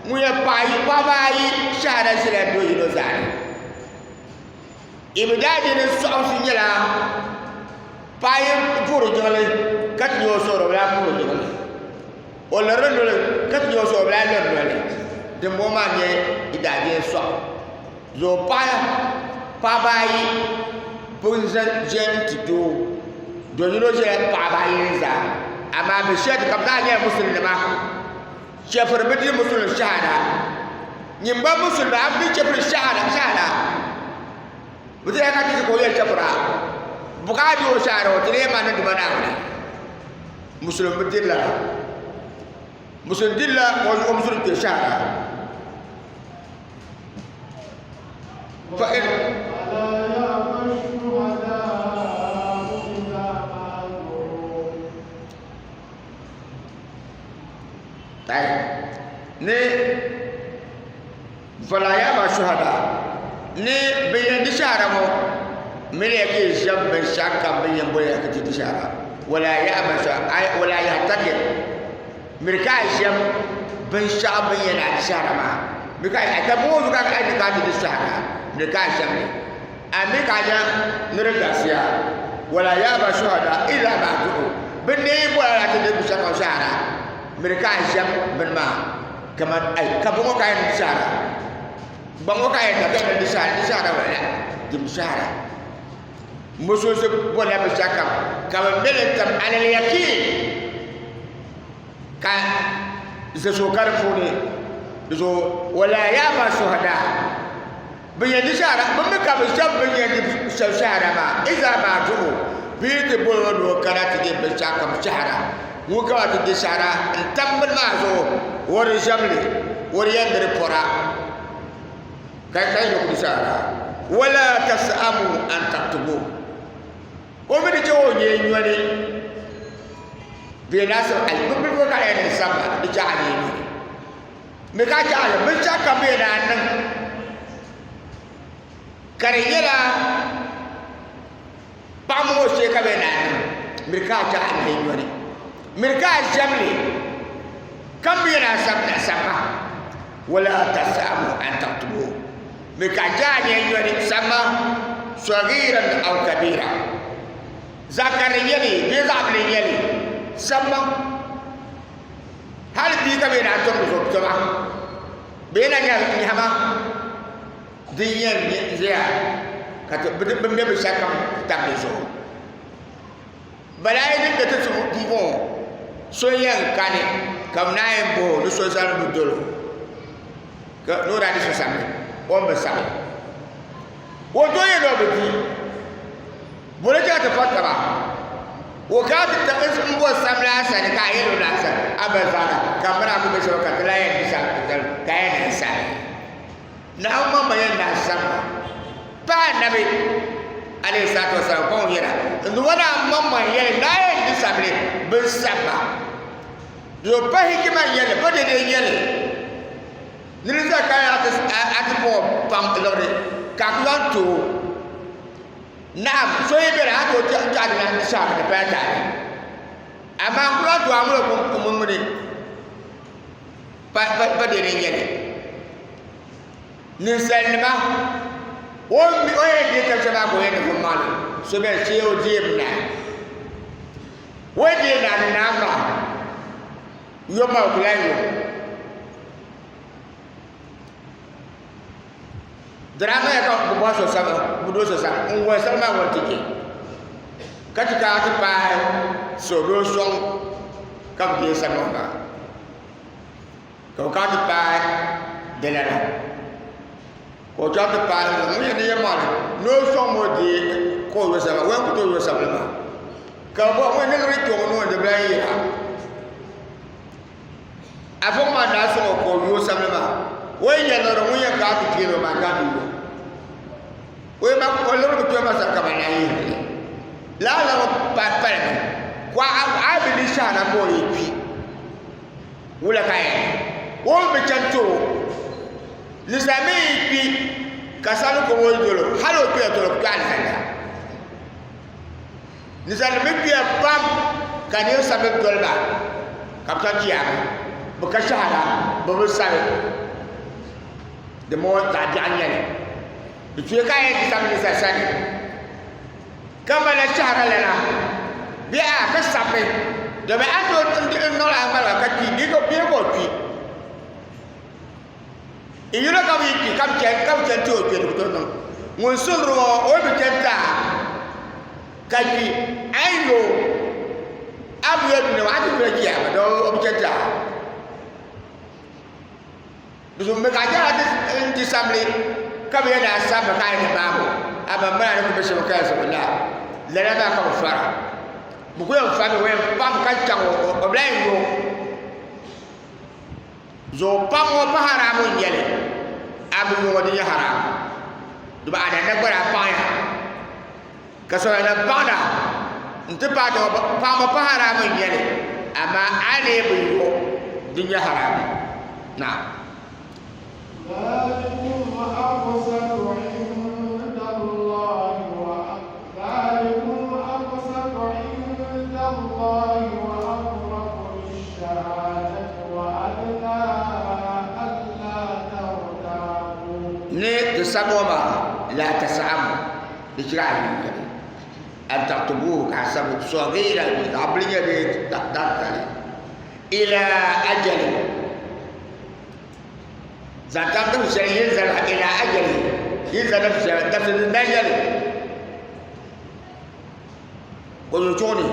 ŋun yɛn paɣi paɣaba ayi shɛhira ʒila do yino zaa ni I bi daa di ni sɔɣimsi nyɛla paɣa yi puhiri jiŋli ka ti nya o suhuri o bi lahi puhiri jiŋli o lirila noli ka ti nya o suhuri o bi lahi liri noli dimbɔŋɔ maa n-nyɛ i daa di ni sɔɣu zuɣu paɣa paɣaba ayi bɛ zaŋ jɛn ti doo do yino ʒɛla paɣaba ayi ni zaa amaa bɛ shɛli ka bɛ zaa nyɛla musulinima chɛfiri bi di musulin shahada nyin gba musulin a bi chɛfiri shahada shahada bi ti ka ti ka o yɛ chɛfira buka di o shahada o ti lee ma ni duma naawuni musulin bi diri lala musulin dirila o musulin kpɛ shahada fa in ولا يأبى الشهداء إذا ما دعوا Ni fala yaba shuhada ni bin yɛn di shahara ŋɔ mini ya ka yi ʒɛm binshɛɣu kam bin yɛn boli ya ka ti di shahara wala yaba shuhada ay wala yahtakir miri ka a ʒɛm binshɛɣu bin yɛn a di shahara maa miri ka a ka bɔŋɔ zuɣu ka a ni ka a ti di shahara miri ka a ʒɛm li a mi ka a nya ni di galisiya wala yaba shuhada illa ma du'u bin ni bɔla la ti di binshɛɣu kam shahara miri ka a ʒɛm bini maa kamani ai ka bɔŋɔ ka a yɛn di shahara gbaŋ ŋɔ ka a yɛn da ka yɛn di shahara di shahara wala dim shahara musulisi bɔla binshɛɣu kam ka bi mɛli tam alal yakin ka ʒɛ so ka di puuni di zuɣu wala yaba shuhada Bɛ yɛn di shɛhira, bɛ mi ka bɛ shɛba bɛ ni yɛn di shɛba shɛhira maa, iza maa du'u, bɛ yi ti boli o ni o kana ti di binshɛɣu kam shɛhira, ŋun ka ba ti di shɛhira n-tam bini maa zuɣu, o di ʒɛm li, o di yɛn di di pɔra, ka ka yi ku di shɛhira. Wala tas'amu an taktubu, o mi di chɛ o nyee nyoli, bɛ na sab, bɛ bi ka di yɛn di sabba, di chɛ a nyee nyoli. Bɛ ka chaɣili binshɛɣu kam bɛ daa niŋ ka di nyɛla paɣa mini o shee ka bɛ daa niŋ miri ka a chaɣili bɛ nyɔri miri ka a ʒɛmli kam bɛ daa sabila sabba wala tasamu an taktubu miri ka a chaɣi nyɛ nyɔri sabba sagiran aw kabira zaɣ karili nyɛli bee zaɣ bili nyɛli sabba Hali bia ka bɛ daa tɔŋdi so tɔba bee na nyahama din yɛn ʒɛya ka bɛ mɛ binshɛɣu kam tam di zuɣu. Balaayi din be ti suhu m-bɔŋɔ, so yɛn kani ka bɛ naan yi bɔh o ni so zani bi dol o ka ni o daa di so samli o ni bi sabi. O tooi yɛli o bi di. Boli chaŋ ti fa taba, o kana ti ta n bo samli a sani ka a yɛl o ni a sani a ba zaana ka m mini a ku be shɛba ka ti lahi yɛn di samli ka a yɛn ni n sani. Naawuni maŋmaŋ yɛn ni a samba pahi Anabi alayhi salatu wa salam ka ŋun yɛra n Duuma ni a maŋmaŋ yɛli ni a yɛn di samli bin samba di zuɣu pa hikima n-yɛli pa dɛdɛ n-yɛli ni di zaa ka a ti paɣ o paŋ liɣiri ka a ku zaŋ ti o. Naam, so yi beni a tooi tɔɣiri na n-saɣiri di paya taali. Amaa n ku lahi tooi a ŋuna kum ŋuni pa dɛdɛ n-nyɛ li. Ninsalinima, o ni yɛn deei tab shɛli maa ka o yɛn di vum maŋli, so beni shee o deemi naai. O yi deei naai ni naai maa, yom maa o ku lahi yo. Di daa niŋya ka bɛ bɔhi so sani, bɛ doo so sani n-wali sali maa ŋɔ nti chɛ ka ti kana ti paai sodoo sɔŋ ka bɛ deei sali ŋɔ maa ka bɛ kana ti paai dilana ka o chaŋ ti paai ŋun yɛn di yɛlimaŋli ni o sɔŋ ma o deei ka o yo sali maa o yɛn ku tooi yo sabili maa ka bɛ bɔhi ŋun niŋdi kpe ŋɔ ni o di bi lahi yira. Afa ŋɔ maa daa sɔŋ o ka o yo sabili maa o yi nya liɣiri ŋun yɛn kana ti piɛli o maa ka ti yo o yi ma o liɣiri bi kpɛri ma sani ka ban lahi yihiri li. Lala ŋɔ palimi ka a bi di shɛhira ka o yi kpi wula ka a yɛn niŋ? O mi bi chani ti o. Ninsal mi yi kpi ka sani kom o dol o, hal o kpiya toli o ku kpi alizanda. Ninsalinim mi kpiya pam ka niriba sabi doli ba ka bɛ chaŋ chiyaama. Bɛ ka shɛhira, bɛ bi sabi. Dimbɔŋɔ zaɣ biɛɣu n-nyɛ li. Di tuya ka a yɛn ti sabi ninsal sani ka mali shɛhira lana bee a ka sabimi, domi a ni tooi n-niŋ a ŋmaliga ka kpi bee ka o kpi. N yino ka bi yi kpi ka bi chani ti o kpe di ku tooi niŋ. Ŋun suhiri ŋɔ o yi bi chani ti a ka kpi, a yi yo a bi yo dunia ŋɔ a ti kpila chiyaama dama o bi chani ti a. Di zuɣu mi ka a chana ti n-di samli ka bi yɛn ni a sabimi ka a yi ni maagi o, a ba mali a ni ku be shɛm ka yɛn zuɣu la, lala maa ka bi fara. Bɛ ku yɛn fami o yɛn pam ka chaŋ o bi lahi yo. Zuɣu pam ŋɔ pa haramu n nyɛli, a bi yo ŋɔ di nyɛ haramu. Dama a na gba daa paɣiya ka sɔya na paɣina n-ti paai ti ŋɔ paɣibu pa haramu n nyɛli, amaa a ni bi yo di nyɛ haramu. Naam. ذلكم أقسط عند الله ذلكم أقسط عند الله وأقرب للشهادة وأدنى ألا ترتابوا. Ni di sabi ŋɔ maa, la tas'amu, di chira a yi yɛli, an taktubuhu ka a sabi sagiran zaɣ bili nyɛ bee zaɣ titali, ila ajalin zaŋ tam dabisi shɛli yin zali ila ajali yin zali dabisi shɛli dabisi din daa yɛli o zo chuɣu ni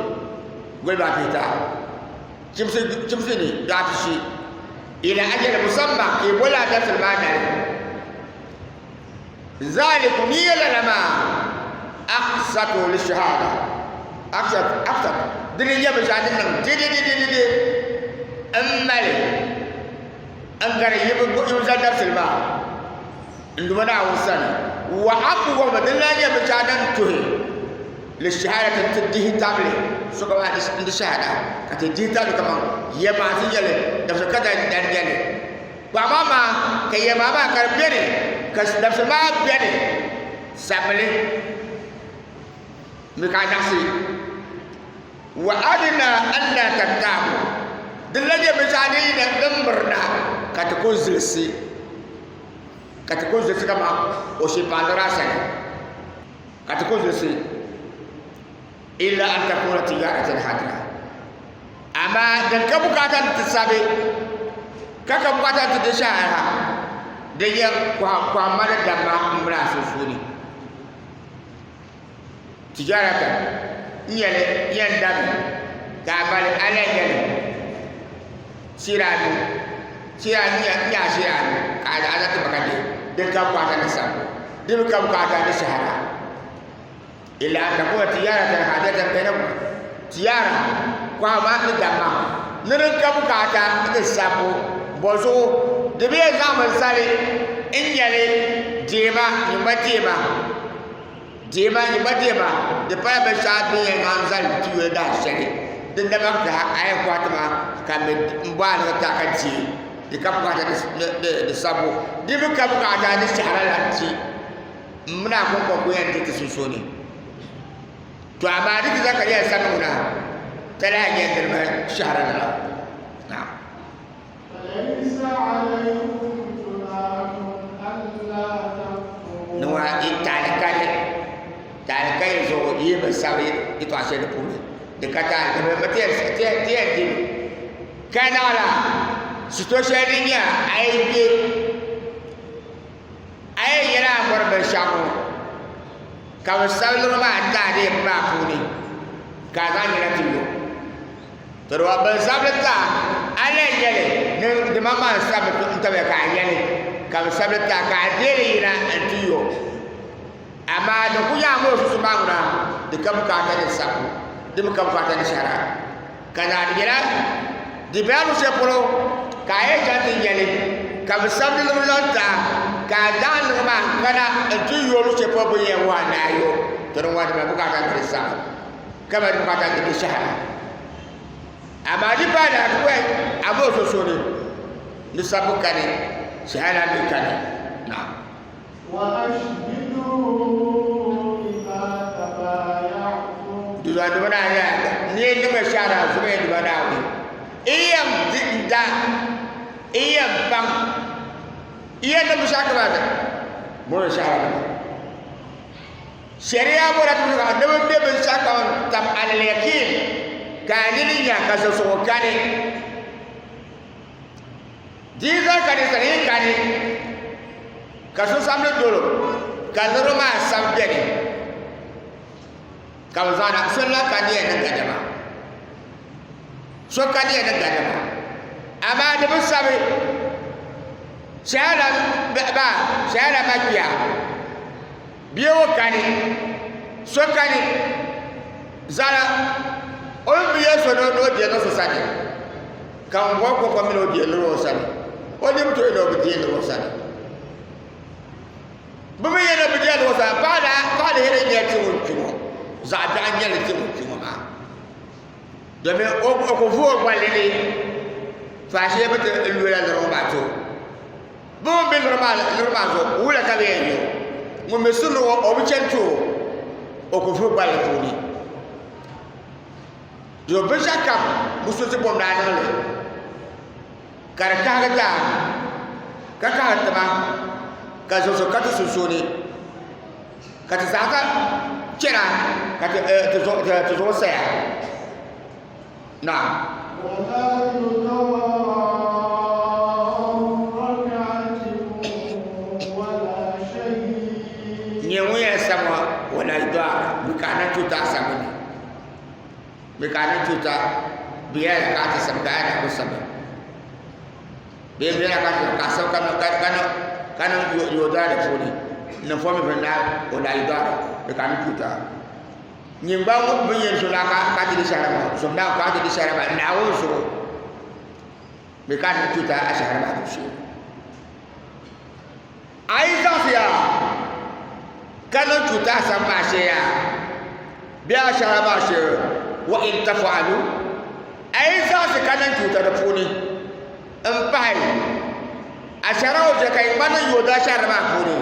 goli maa pihita chimsi ni biɛɣu pishi ila ajali musamma ka yi boli a dabisili maa nali zalikum yi yɛ lala maa aqsatu lishahada aqsat aqsat dini nyɛ binshaɣu din niŋ dididididi n mali n gari yi bi zali dabisili maa n Duuma Naawuni sani wa aqwam din lahi nyɛ binshaɣu din tuhi lishahadati n ti dihi tabili sokam n di shahada ka ti dihi tabili kaman yɛmaɣasi nyɛli dabisili ka dali nyɛli Paɣa maa maa ka yɛlima maa ka di beni ka dabisi maa beni sabili mi ka a nyaɣisi wa adina alla tattaabu din la nyɛ binshɛɣu din yi din mirina ka ti ku zilisi ka ti ku zilisi kaman o shɛpaanira sani ka ti ku zilisi illa an takuna tijaratan hadira amaa din ka bukaata ni ti sabi ka ka bukaata ni ti di shahara di nyɛ kɔhimma ni damma m mini a sunsuuni tijaratan n nyɛli yɛn dami ka a mali a lahi nyɛli shira anu shira n nyɛ a shira anu ka a zaŋ ti ma ka dihi din ka bukaata ni sabbu di mi ka bukaata ni shahara illa an takuna tijaratan hadiyatan bainakum tijara kɔhimma ni damma ni din ka bukaata ni sabbu bɔzuɣu di bi yɛn zaŋmi zali n nyɛli deema nyingba deema deema nyingba deema di pala binshɛɣu din yɛn zaŋ zali ti yuli daa shɛli din dama ka a yɛn kɔhi ti ma ka mi n bɔ a ni ti a ka deei di ka bukaata di sabbu di mi ka bukaata ni shɛhira la ti M mini a kɔŋko ku yɛn di ti sunsuuni. To amaa di ti zaŋ ka di yɛn sami ŋuna talahi nyɛ n dini shɛhira ni la. Naam. فليس عليكم جناح ألا تكتبوا Ni ŋuna yi taali kani, taali ka yi zuɣu yi bi sabi yɛtɔɣa shɛli di puuni. Di ka taali, di bi ti yɛn ti yɛn dimi. Ka naɣila shito shɛli din nyɛ a yi kpe A yɛn yɛla a bɔri binshɛɣu ŋɔ, ka bɛ sabi liɣiri maa n-ti a deei bɛ maa puuni, ka a zaŋ nina ti yo. To di bɛ sabili ti a, a lahi yɛli ni di maŋmaŋ n-sabimi n-tabiya ka a yɛli, ka bɛ sabili ti a ka a deei li yina n-ti yo. Amaa din kuli nyɛ a mɔri susu maa ŋuna, di ka bukaata ni sabbu, di mi ka bukaata ni shɛhira. Ka naa di nyɛla di bela luɣ shɛli polo ka a yɛn chaŋ ti nya li, ka bɛ sabi di liɣiri zaŋ ti a, ka a zaŋ liɣiri maa n-kana nti yo luɣ shɛli polo bɛ ni yɛn wuhi a ni a yo, to di ŋɔ di mali bukaata ni di sabi. Ka mali bukaata ni di shɛhira. Amaa di paai daa ti wai a bo sunsuuni ni sabbu kani, shɛhira mi kani. Naam. Di zuɣu Duuma Naawuni yɛliya, Ni yi niŋmi shɛhira zumiya Duuma Naawuni, yi yɛn di n-da, yi yɛn baŋ, yi yɛn niŋ binshɛɣu kamani bɔri shɛhiranima. Shɛria bɔra ti zuɣu ni bi be binshɛɣu kam tam alal yakin ka a nini nya ka zuɣusuŋ kani. Di yi zaŋ ka ninsal yi kani ka so samdi dolo ka niriba maa sabi beni ka bi zaŋna so la ka niya ni gadama so ka niya ni gadama amaa di bi sabi shɛhira ba shɛhira ma kpiya Bia ŋɔ kani, so kani, zara o ni bi yɛli so ni o deei niŋ so sani, ka ŋun bɔri kɔŋko mi ni o deei liri o sani, o ni bi tooi ni o bi deei liri o sani. Bɛ mi yɛli ni o bi deei liri o sani, paɣa lihiri n-nyɛli ti ŋun kpi ŋɔ, zaɣ biɛɣu n-nyɛli ti ŋun kpi ŋɔ maa. Domin o ku vuhi o gballi ni faashee bɛ ti lola liri ŋɔ maa ti o. Bɛ mi be niriba maa zuɣu, wula ka bɛ yɛn yo? Ŋun mi sirili ŋɔ, o bi chani ti o, o ku vuhi gballi puuni. Yo binshɛɣu kam musulinsi bom ni a niŋ li ka di kahigi ti a, ka kahigi ti ma, ka zuɣuso ka ti sunsuuni, ka ti zaa ka chana ka ti zuɣu saya. Naam. Nyɛ ŋun yɛn sa ŋɔ wala yidɔɣira bɛ ka a na tuuta a sabi ni bɛ ka a na tuuta bɛ yɛla ka a ti sabi ka a na bi sabi bee bɛ yɛla ka a sabi ka niŋ yoodɔɣira di puuni ni fɔmi bɛ na wala yidɔɣira bɛ ka a na tuuta. Nyin gba ŋun bi yɛn zom ka ti di shɛhira maa, zom Naawuni ka ti di shɛhira maa Naawuni zuɣu bɛ ka ni tuta a shɛhira maa dibu shee. A yi zaɣisi yaa ka niŋ tuta a sani maa shee yaa bee a shɛhira maa shee wa in tafaalu a yi zaɣisi ka niŋ tuta di puuni m pahi a shɛhira ŋɔ chɛ ka yi gba niŋ yooda shɛhira maa puuni.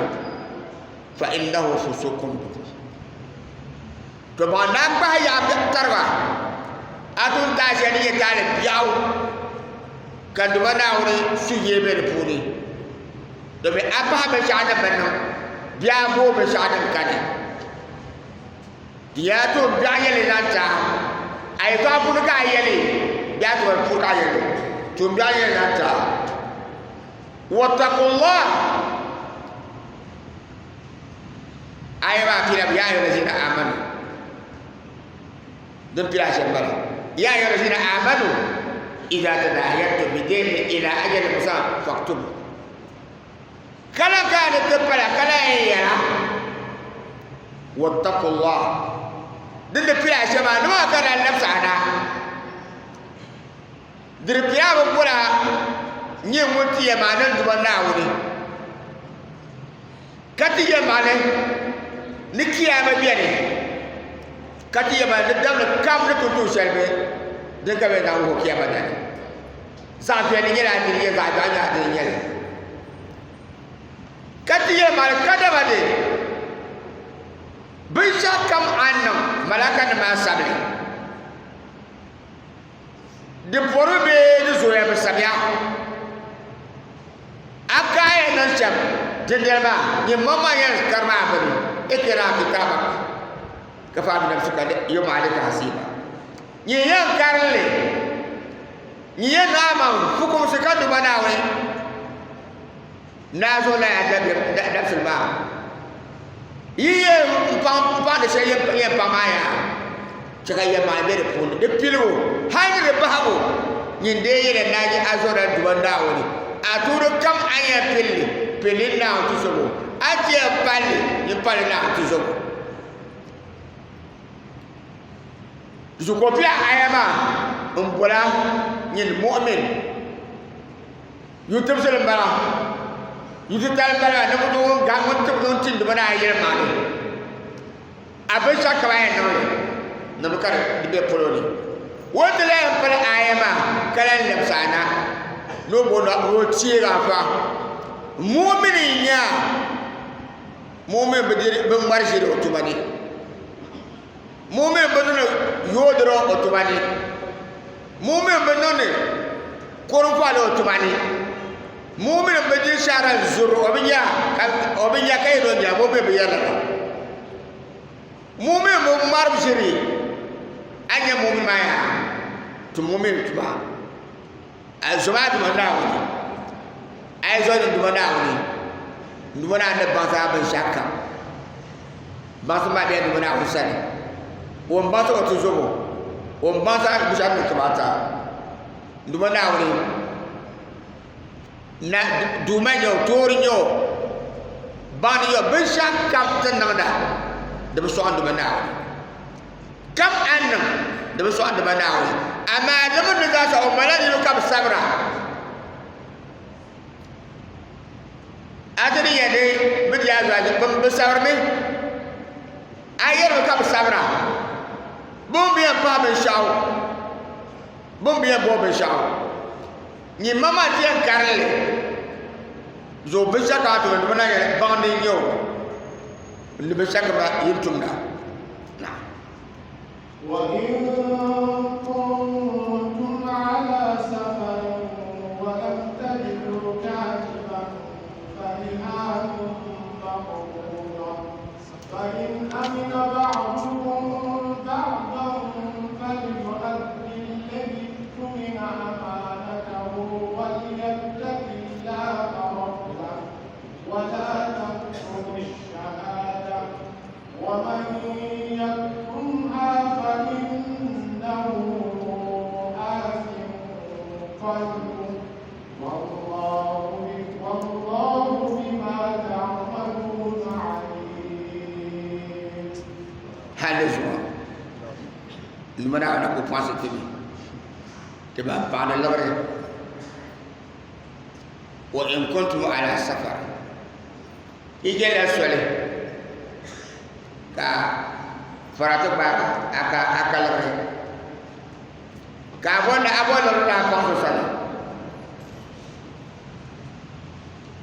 Fa innahu fusuqun bikum. To baŋ daa gbahi yaɣa tariga a tun taai shɛli din nyɛ taali biɛɣu ka Duuma Naawuni suhuyee be di puuni domin a pahi binshɛɣu din bi niŋ bee a booi binshɛɣu din kani. Di nyɛla tuun biɛɣu yɛli zaŋ ti a, a yɛtɔɣa puuni ka a yɛli bee a tibili puuni ka a yɛli tuun biɛɣu yɛli zaŋ ti a. Wattaqullah Aya maa pila ya ayyuha allazina amanu din pila shɛm bala ya ayyuha allazina amanu idza tadayantum bidaynin ila ajalin musamma faktubu kala ka ni ti pala kala yɛn yɛla wattaqullah din di pila shɛm maa ni maa ka daa labisi a na Diri pia bi bɔra nyɛ ŋun ti yɛn maani n Duuma Naawuni, ka ti yɛn maani ni kiyaama beni, ka ti yɛn maani ni damli kam ni tooi tuhi shɛli bɛ din ka bɛ zaŋ wuhi kiyaama dali. Zaɣ viɛlli nyɛla a dini nyɛ, zaɣ biɛɣu nyɛla a dini nyɛli. Ka ti yɛn maani kadama di binshɛɣu kam a ni niŋ malaakanima maa sabili. Di pɔri bee di zooya bi sabiya. A kaaya niŋ shɛm dindali maa, nyin maŋmaŋ yɛn kari maa bini, ikra kitabak kafa bi nafsika yawma alayka hasiba. Nyin yɛn karinli, nyin yɛn niŋ a maŋ fukumsi ka Duuma Naawuni naa zuɣu laya dabisili maa. Yi yɛn paŋdi shɛli yɛn paŋ maa yaa, chɛ ka yɛlimaŋli be di puuni, di piligu hal ni di bahigu. Nyin dee yɛliya ni a nyɛ a zuɣulan Duuma Naawuni, a tuuni kam a ni yɛn pili li, pili li Naawuni tuzobo, a ni ti yɛn pali li, nyin pali li Naawuni tuzobo. Zukopia aya maa m-bola nyin mu'min. Yu tibisili m-bala, yu titali m-bala ni ŋun gahi ŋun tibigi ŋun tindi ba ni a yɛlimaŋli, a binshɛɣu kam a yɛn niŋ li. Ni bi ka di be polo ni. O ti lahi pili aaya maa ka lahi labisi a na ni o bo ni o teegi a fa. Mu'mini n-nyɛ a, mu'min bi diri bi ŋmari ʒiri o tuma ni. Mu'min bi niŋdi yoodiri o tuma ni. Mu'min bi niŋdi kurinfali o tuma ni. Mu'min bi diri shɛhira n-zuri o bi nya ka o bi nya ka yɛn o nya mu'min bi yɛri lala. Mumin bi ŋmari ʒiri, a ni nya mumin maa yaa ti mumin tuma, a zom a Duuma Naawuni, a yi zɔri n Duuma Naawuni, n Duuma Naawuni ni baŋsi a binshɛɣu kam. Baŋsim maa bela Duuma Naawuni sani. O ni baŋsi o ti zobo, o ni baŋsi a binshɛɣu ni kamata. N Duuma Naawuni na Duuma n-nyɛ o, toori n-nyɛ o, baŋdi n-nyɛ o, binshɛɣu kam ti niŋda di bi sɔŋ Duuma Naawuni. Kam a ni niŋ di bi sɔŋ Duuma Naawuni, amaa di mini di zaa sa o malila niriba ka bɛ sabira. A ti ni yɛli ni bɛ di a zuɣu bɛ sabirimi, a yɛrimi ka bɛ sabira. Bɛ mi bi yɛn pahi binshɛɣu, bɛ mi bi yɛn bɔbi binshɛɣu. Nyin ma maa ti yɛn karinli zuɣu binshɛɣu ka a tumdi di na nyɛla baŋdi n-nyɛ o ni binshɛɣu ka yin tumda. Naam. وإن كنتم على سفر ولم تجدوا كاتبا فرهان مقبوضة فإن أمن بعضكم بعضا فليؤد الذي اؤتمن أمانته وليتق الله ربه ولا تكتم الشهادة ومن يكتمها فإنه آثم قلبه والله والله بما تعملون عليم. Hali zuɣu Duuma Naawuni na ku kpaŋsi ti mi ti ban paɣiri liɣiri wa in kuntum ala safar yi jɛla soli ka farati gbaagi a ka a ka liɣiri ka a bɔri a bɔri liɣiri ni a kpaŋ so sani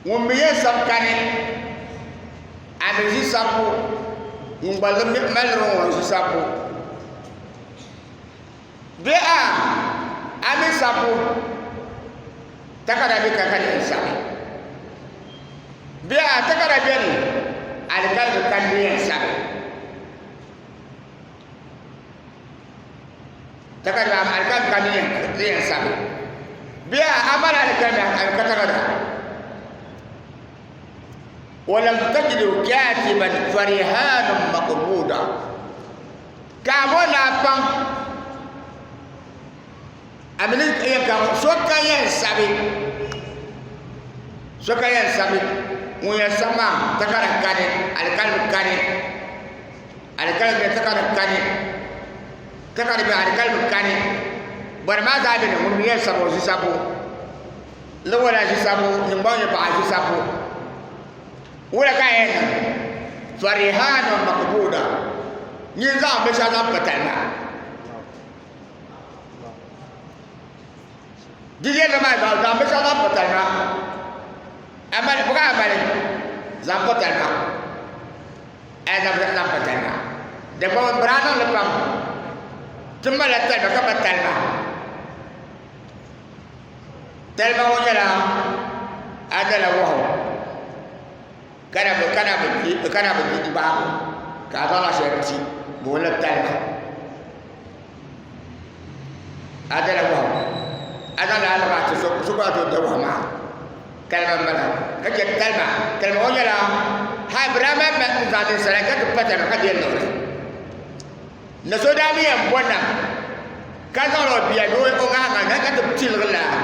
ŋun mi yɛn sabi kani a mi ʒi sabbu ŋun gba mali liɣiri ŋɔ ʒi sabbu bee a a mi sabbu takara bɛ ka ka di yɛn sabi bee a takara bɛni alikalimi ka di yɛn sabi takara alikalimi ka di yɛn sabi bee a a mali alikalimi a ka takara ولم تجدوا كاتبا فرهان مقبوضة ka a bo ni a paŋ a mi ni yɛn ka so ka yɛn sabi so ka yɛn sabi ŋun yɛn sabi maa takara kani alikalimi kani alikalimi bɛ takara kani takara bɛ alikalimi kani bɔri maa zaa bɛ ni ŋun mi yɛn sabi o ʒi sabbu ni wala ʒi sabbu nyingbaŋ nyɛ paɣa ʒi sabbu Wula ka a yɛn niŋ? Farihaanu maqbuda, nyin zaŋ binshɛɣu zaŋ pa talima. Di yɛlli maa zaŋ zaŋ binshɛɣu zaŋ pa talima. A mali buka a mali zaŋ pa talima. A yɛn zaŋ binshɛɣu zaŋ pa talima. Di gba bɛ daa niŋ li pam. Ti malila talima ka mali talima. Talima ŋɔ nyɛla a dala wahu ka na bi di gbaabu ka a zaŋla shɛli ti bɛ wula talima a dala wahu a zaŋla a liɣiri ti so so gba tooi da wahu maa talima n bala ka chɛ talima talima ŋɔ nyɛla hali bɛ daa mali n zaŋ ninsala ka ti pa talima ka deei liɣiri Ni so daa mi yɛn bɔ nam ka zaŋla o bia ni o ŋahiŋa na ka ti tiligi laa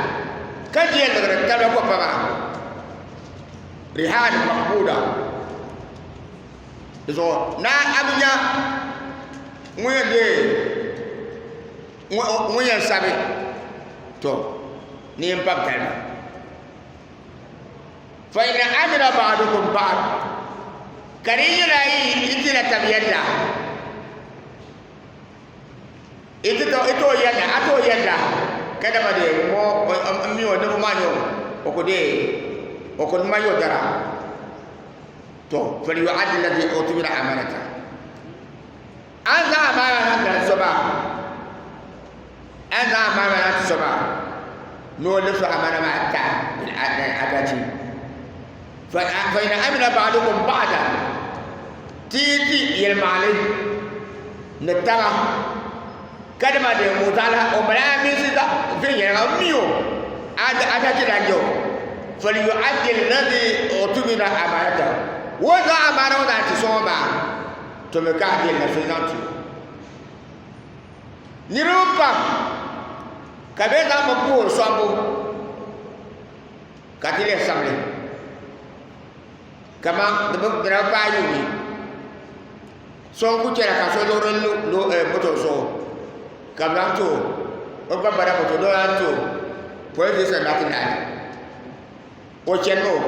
ka di yɛn liɣiri taba kɔpa maa rihan maqbuda di zuɣu naa a bi nya ŋun yɛn deei ŋun yɛn sabi to ni yɛn pa bi talima fa in amina ba'dukum ba'd ka di nyɛla yi yi tila tab yɛdda Iti to ito yɛda a to yɛda ka dama de ŋɔ n mi o nibu maa nyɛ o ku de o ku ma yo dara to falyu'addi alladhi utumina amanata an zaŋ amaana na ti so maa an zaŋ amaana na ti so maa ni o lɛbisi amaana maa ta bil adachi fa in amina ba'dukum ba'dan ti yi ti yɛlimaŋli ni taba ka dama de o zaɣila o mali aminsi viɛnyɛliŋga n mi o adachi la nyɛ o falyu'addi alladhi utumina amanatahu o zaŋ amaana ŋɔ na ti so ŋɔ maa to mi ka a deei na so zaŋ ti o. Niriba pam ka bɛ zaŋ bi puhiri sɔŋbu ka ti leei samli kaman di bi di na bi paai yuuni so n-ku chana ka so loori lu moto zuɣu ka bɛ zaŋ ti o o gba bala moto ni o lan ti o police station daa ti naai o chani mi o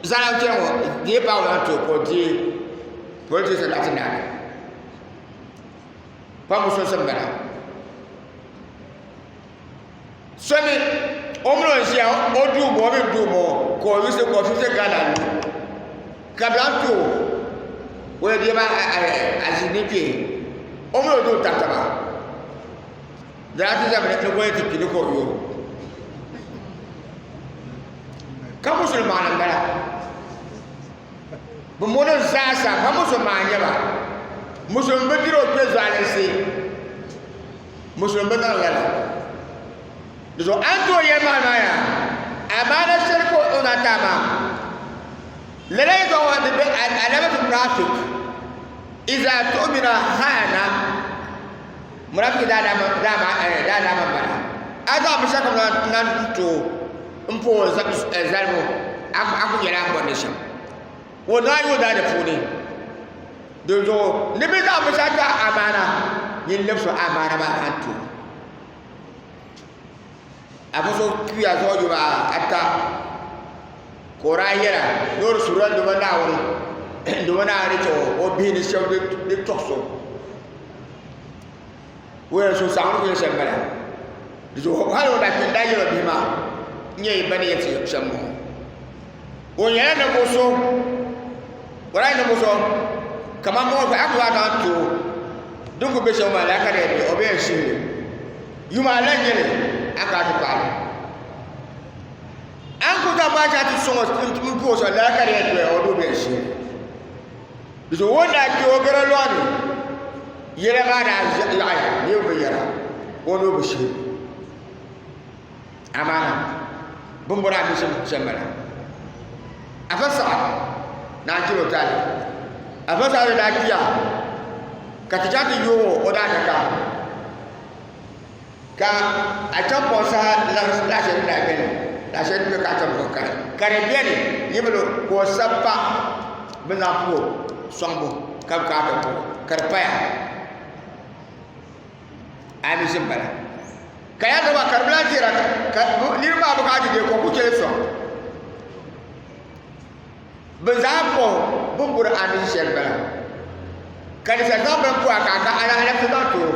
zana n chani ŋɔ deei paai o lan ti o ka o deei police station daa ti naai pa musulinsi n bala so mi o mini o ʒiya o duu ŋɔ o mini duu ŋɔ ka o yusi ka o fiisi Ghana lu ka bi lahi ti o o yɛ bia maa a ʒi ni kpee o mini o duu tabi taba di daa ti zami ni goli ti kpi ni ka o yo ka musulin maɣali n bala Bɛ mɔni zaasa pa musulimi maa n-nyɛ ba. Musulimi bi diri o kpe zualinsi. Musulimi bi niŋ lala. Di zuɣu a ni tooi yɛli maa maa yaa, amaana shɛli ka o na ti a maa. Lala yɛtɔɣa ŋɔ di be alamatu munafik iza tu'mina khana munafiki daadama m-bala. A zaŋ binshɛɣu kam na n-ti o m-pa o zalibu a ku nyɛla a ni bɔri ni shɛm. O daa yi o daa di puuni. Dinzuɣu ni bɛ zaŋ binshɛɣu ti a amaana, nyin labisi o amaana maa na n-ti o. Afa so kpiya zuɣu yuma ata ka o daa yɛra ni o di suurila Duuma Naawuni Duuma Naawuni ni chɛ o bihi ni shɛba di tɔɣis o. O yɛli suhusaɣiŋgu ni ku nyɛ shɛm m-bala. Di zuɣu hal o daa kpi n-daa yɛl o bihi maa, N nyɛ yi ba ni yɛn ti shɛm m-bɔŋɔ. O nyɛla ninvuɣ so, o daa nyɛ ninvuɣ so kaman mɔɣu a ku zaŋ ti o din ku be shɛm maa lala ka di yɛn be, o bi yɛn shihi li. Yuma a lan nyɛ li a ka a ti paai li. A ni ku zaŋ maa chaŋ ti sɔŋ o m-puhi o shɛm lala ka di yɛn doya o dii bi yɛn shihi li. Di zuɣu o ni daa kpe o gara lɔɣu ni yɛla maa daa yaɣiya niriba bi yɛra o ni o bi shihi li. Amaana bini bɔri a mi shɛm bala. Afa saɣa naa chɛl o taali. Afa saɣa ni daa kpiya ka ti chaŋ ti yooi o o daadaka ka achampɔŋ saha lahi shɛli din daa beni lahi shɛli din be ka achampɔŋ kari ka di beni yibili ka o sabi pa bɛ ni zaŋ puhi o sɔŋbu ka bɛ kana ti puhi o ka di paya. A mi ʒim bala. Ka ya zama ka di bi lahi deera ka niriba maa bi kana ti deei ka o ku chɛ li sɔŋ. Bɛ zaa puhi bɛ ni bori a ni shɛli bala. Ka ninsal zaŋ bini puhi a ka a ka alabisi zaŋ ti o.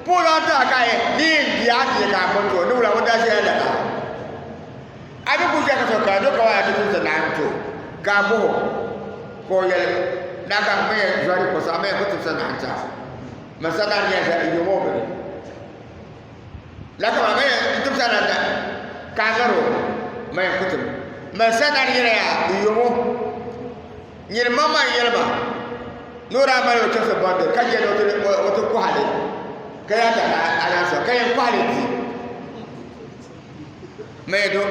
Puhi zaŋ ti a ka a yɛn ni yɛn di a ti yɛ ka a gbubi ti o ni wula o daa ʒiɛla lala. A mi ku ʒiya ka so kana do ka a ti tumdi naai n-ti o ka a bɔh o ka o yɛli ni a ka m yɛn zɔri ko saɣim m yɛn ku timsi naai n-ti a. Masa daa nyɛla shɛli n yom o bini. La kama ma yɛn tim sa na ka a ŋari o ma yɛn ku tim. Masa daa nyɛla yaa n yom o. Nyini ma ma yɛli ma ni o daa mali o chɛsi bɔndi ka jɛli o ti kɔhi li ka yaa ta ka a lan sɔŋ ka yɛn kɔhi li di. Ma yɛn do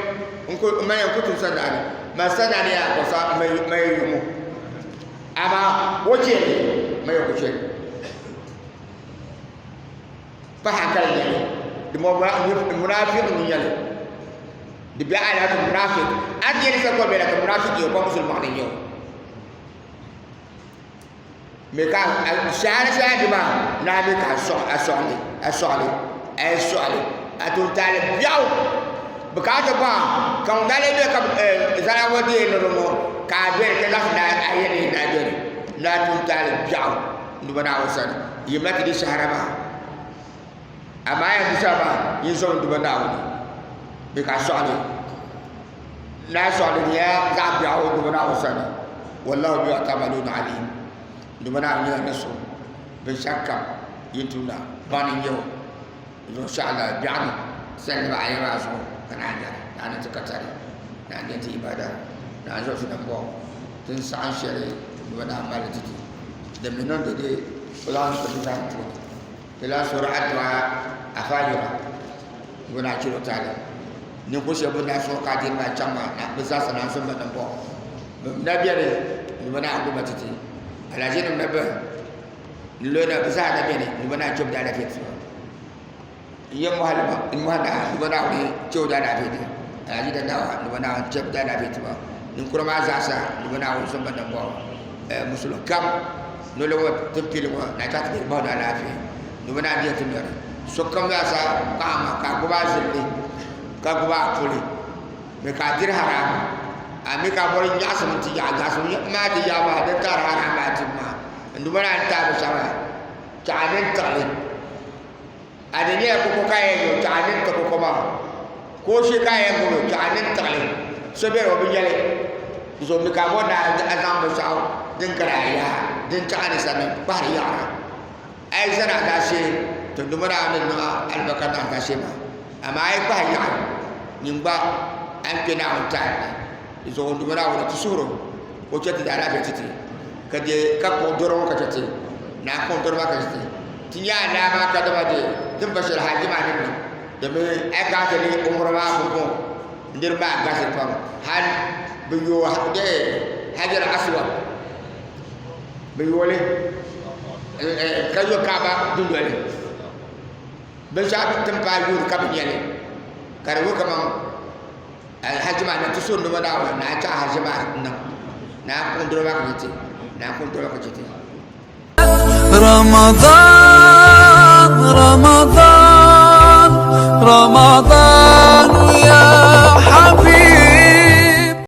ma yɛn ku tim sa naani. Masa daa nyɛla yaa kɔsa ma yɛn yom o. Amaa o chɛ li ma yɛn ku chɛ li. Pa hankali nyɛli di munaafiq ni nyɛli di bɛ alaatu munaafiq a ti yɛli sɛ ko bɛla ka munaafiq yɛ ko musulman ni nyɛ o me ka shahara shahara di maa naa mi ka a sɔɣili a sɔɣili a yi sɔɣili a tun taali biɛɣu bɛ ka ti bɔha ka ŋun daa lee be ka zara ŋɔ deei niriba ŋɔ ka a doli ka zaɣisi ni a yɛli ni a doli ni a tum taali biɛɣu Duuma Naawuni sani, yimla ti di shɛhira maa. Amaa yɛn di shɛba maa yi zom duba Naawuni bɛ ka sɔɣili naa sɔɣili di nyɛla zaɣ biɛɣu duba Naawuni sani wallahu bima ta'maluna alim duba Naawuni nyɛla ni so binshɛɣu kam yi tumda baŋ ni nyɛ o zuɣu shɛɣu la biɛɣu ni sani nima ayi maa zuɣu ka naan nyɛri naan ni ti ka tari naan nyɛ ti ibada naan zuɣu ti ni bɔŋɔ tin saɣim shɛli duba Naawuni mali ti ti din mi niŋdi di o zaŋ ti ti zaŋ puuni Ti lahi suhiri adua Afa Ayuba ŋun a chɛro taali. Ninvuɣ shɛba bɛn daa suhi ka adiini maa chaŋ maa na bɛ zaasa naan zom ba nambɔɣu. Bɛ na beni ni bɛ naan gbubi ba ti ti. Alahizinim na bɛ n-lo na bɛ zaa na beni ni bɛ naan chɛ bɛ daalafiya ti ba. N-yɛn mɔhi li ba n-mɔhi naa ni bɛ Naawuni chɛ o daalafiya ti Alahizi Dandawa ni bɛ Naawuni chɛ bɛ daalafiya ti ba. Ninkura maa zaasa ni bɛ Naawuni zom ba nambɔɣu. Musulin kam noli ŋɔ ti pili ŋɔ na chaŋ ti diri bahi ni alaafee ni bɛ naan dihi ti noli. Sokam zaasa paɣa maa ka a gbubi a zilli ka gbubi a puli ni ka a diri haramu a mi ka a bɔri nyaɣisim nti yaɣi nyaɣisim maa ti yaɣi maa din taɣiri haramu maa tibu maa n duuma naan taai binshɛɣu maa chaɣ a nini tiɣili a di nyɛla koko ka a yɛn niŋ chaɣ a nini ti koko maa kooshee ka a yɛn gbubi chaɣ a nini tiɣili so beni o bi nyɛli so mi ka a bɔri ni a zaŋ binshaɣu din gari a yaa din chaɣ a ni sani kpahiri yaɣira a yi zani a zaashee ti duuma Naawuni ni niŋ a alibarika niŋ a zaashee maa amaa a yi kpahi yaɣi nyin gba a ni kpe Naawuni taali ni di zuɣu n duuma Naawuni ti suhiri o ka o chɛ ti daalaafee ti ti ka deei ka kpuɣi dɔro ŋɔ ka chɛ ti ni a kpuɣi dɔro maa ka chɛ ti ti nya alaama kadama di din pa shɛli haji maa ni niŋ domin a yi kana ti lihi umra maa pumpɔŋɔ niriba maa galisi pam hali bɛ yooi hajar aswad bɛ yooi li ka yo kaaba dundoli binshɛɣu ti ni paai yoori ka bi nyɛli ka di wuhi kaman haji maa ni ti suhuri ni Naawuni ni a chaŋ haji maa niŋ ni a kpuɣi doro maa ka chɛ ti ni a kpuɣi doro maa ka chɛ ti رمضان رمضان.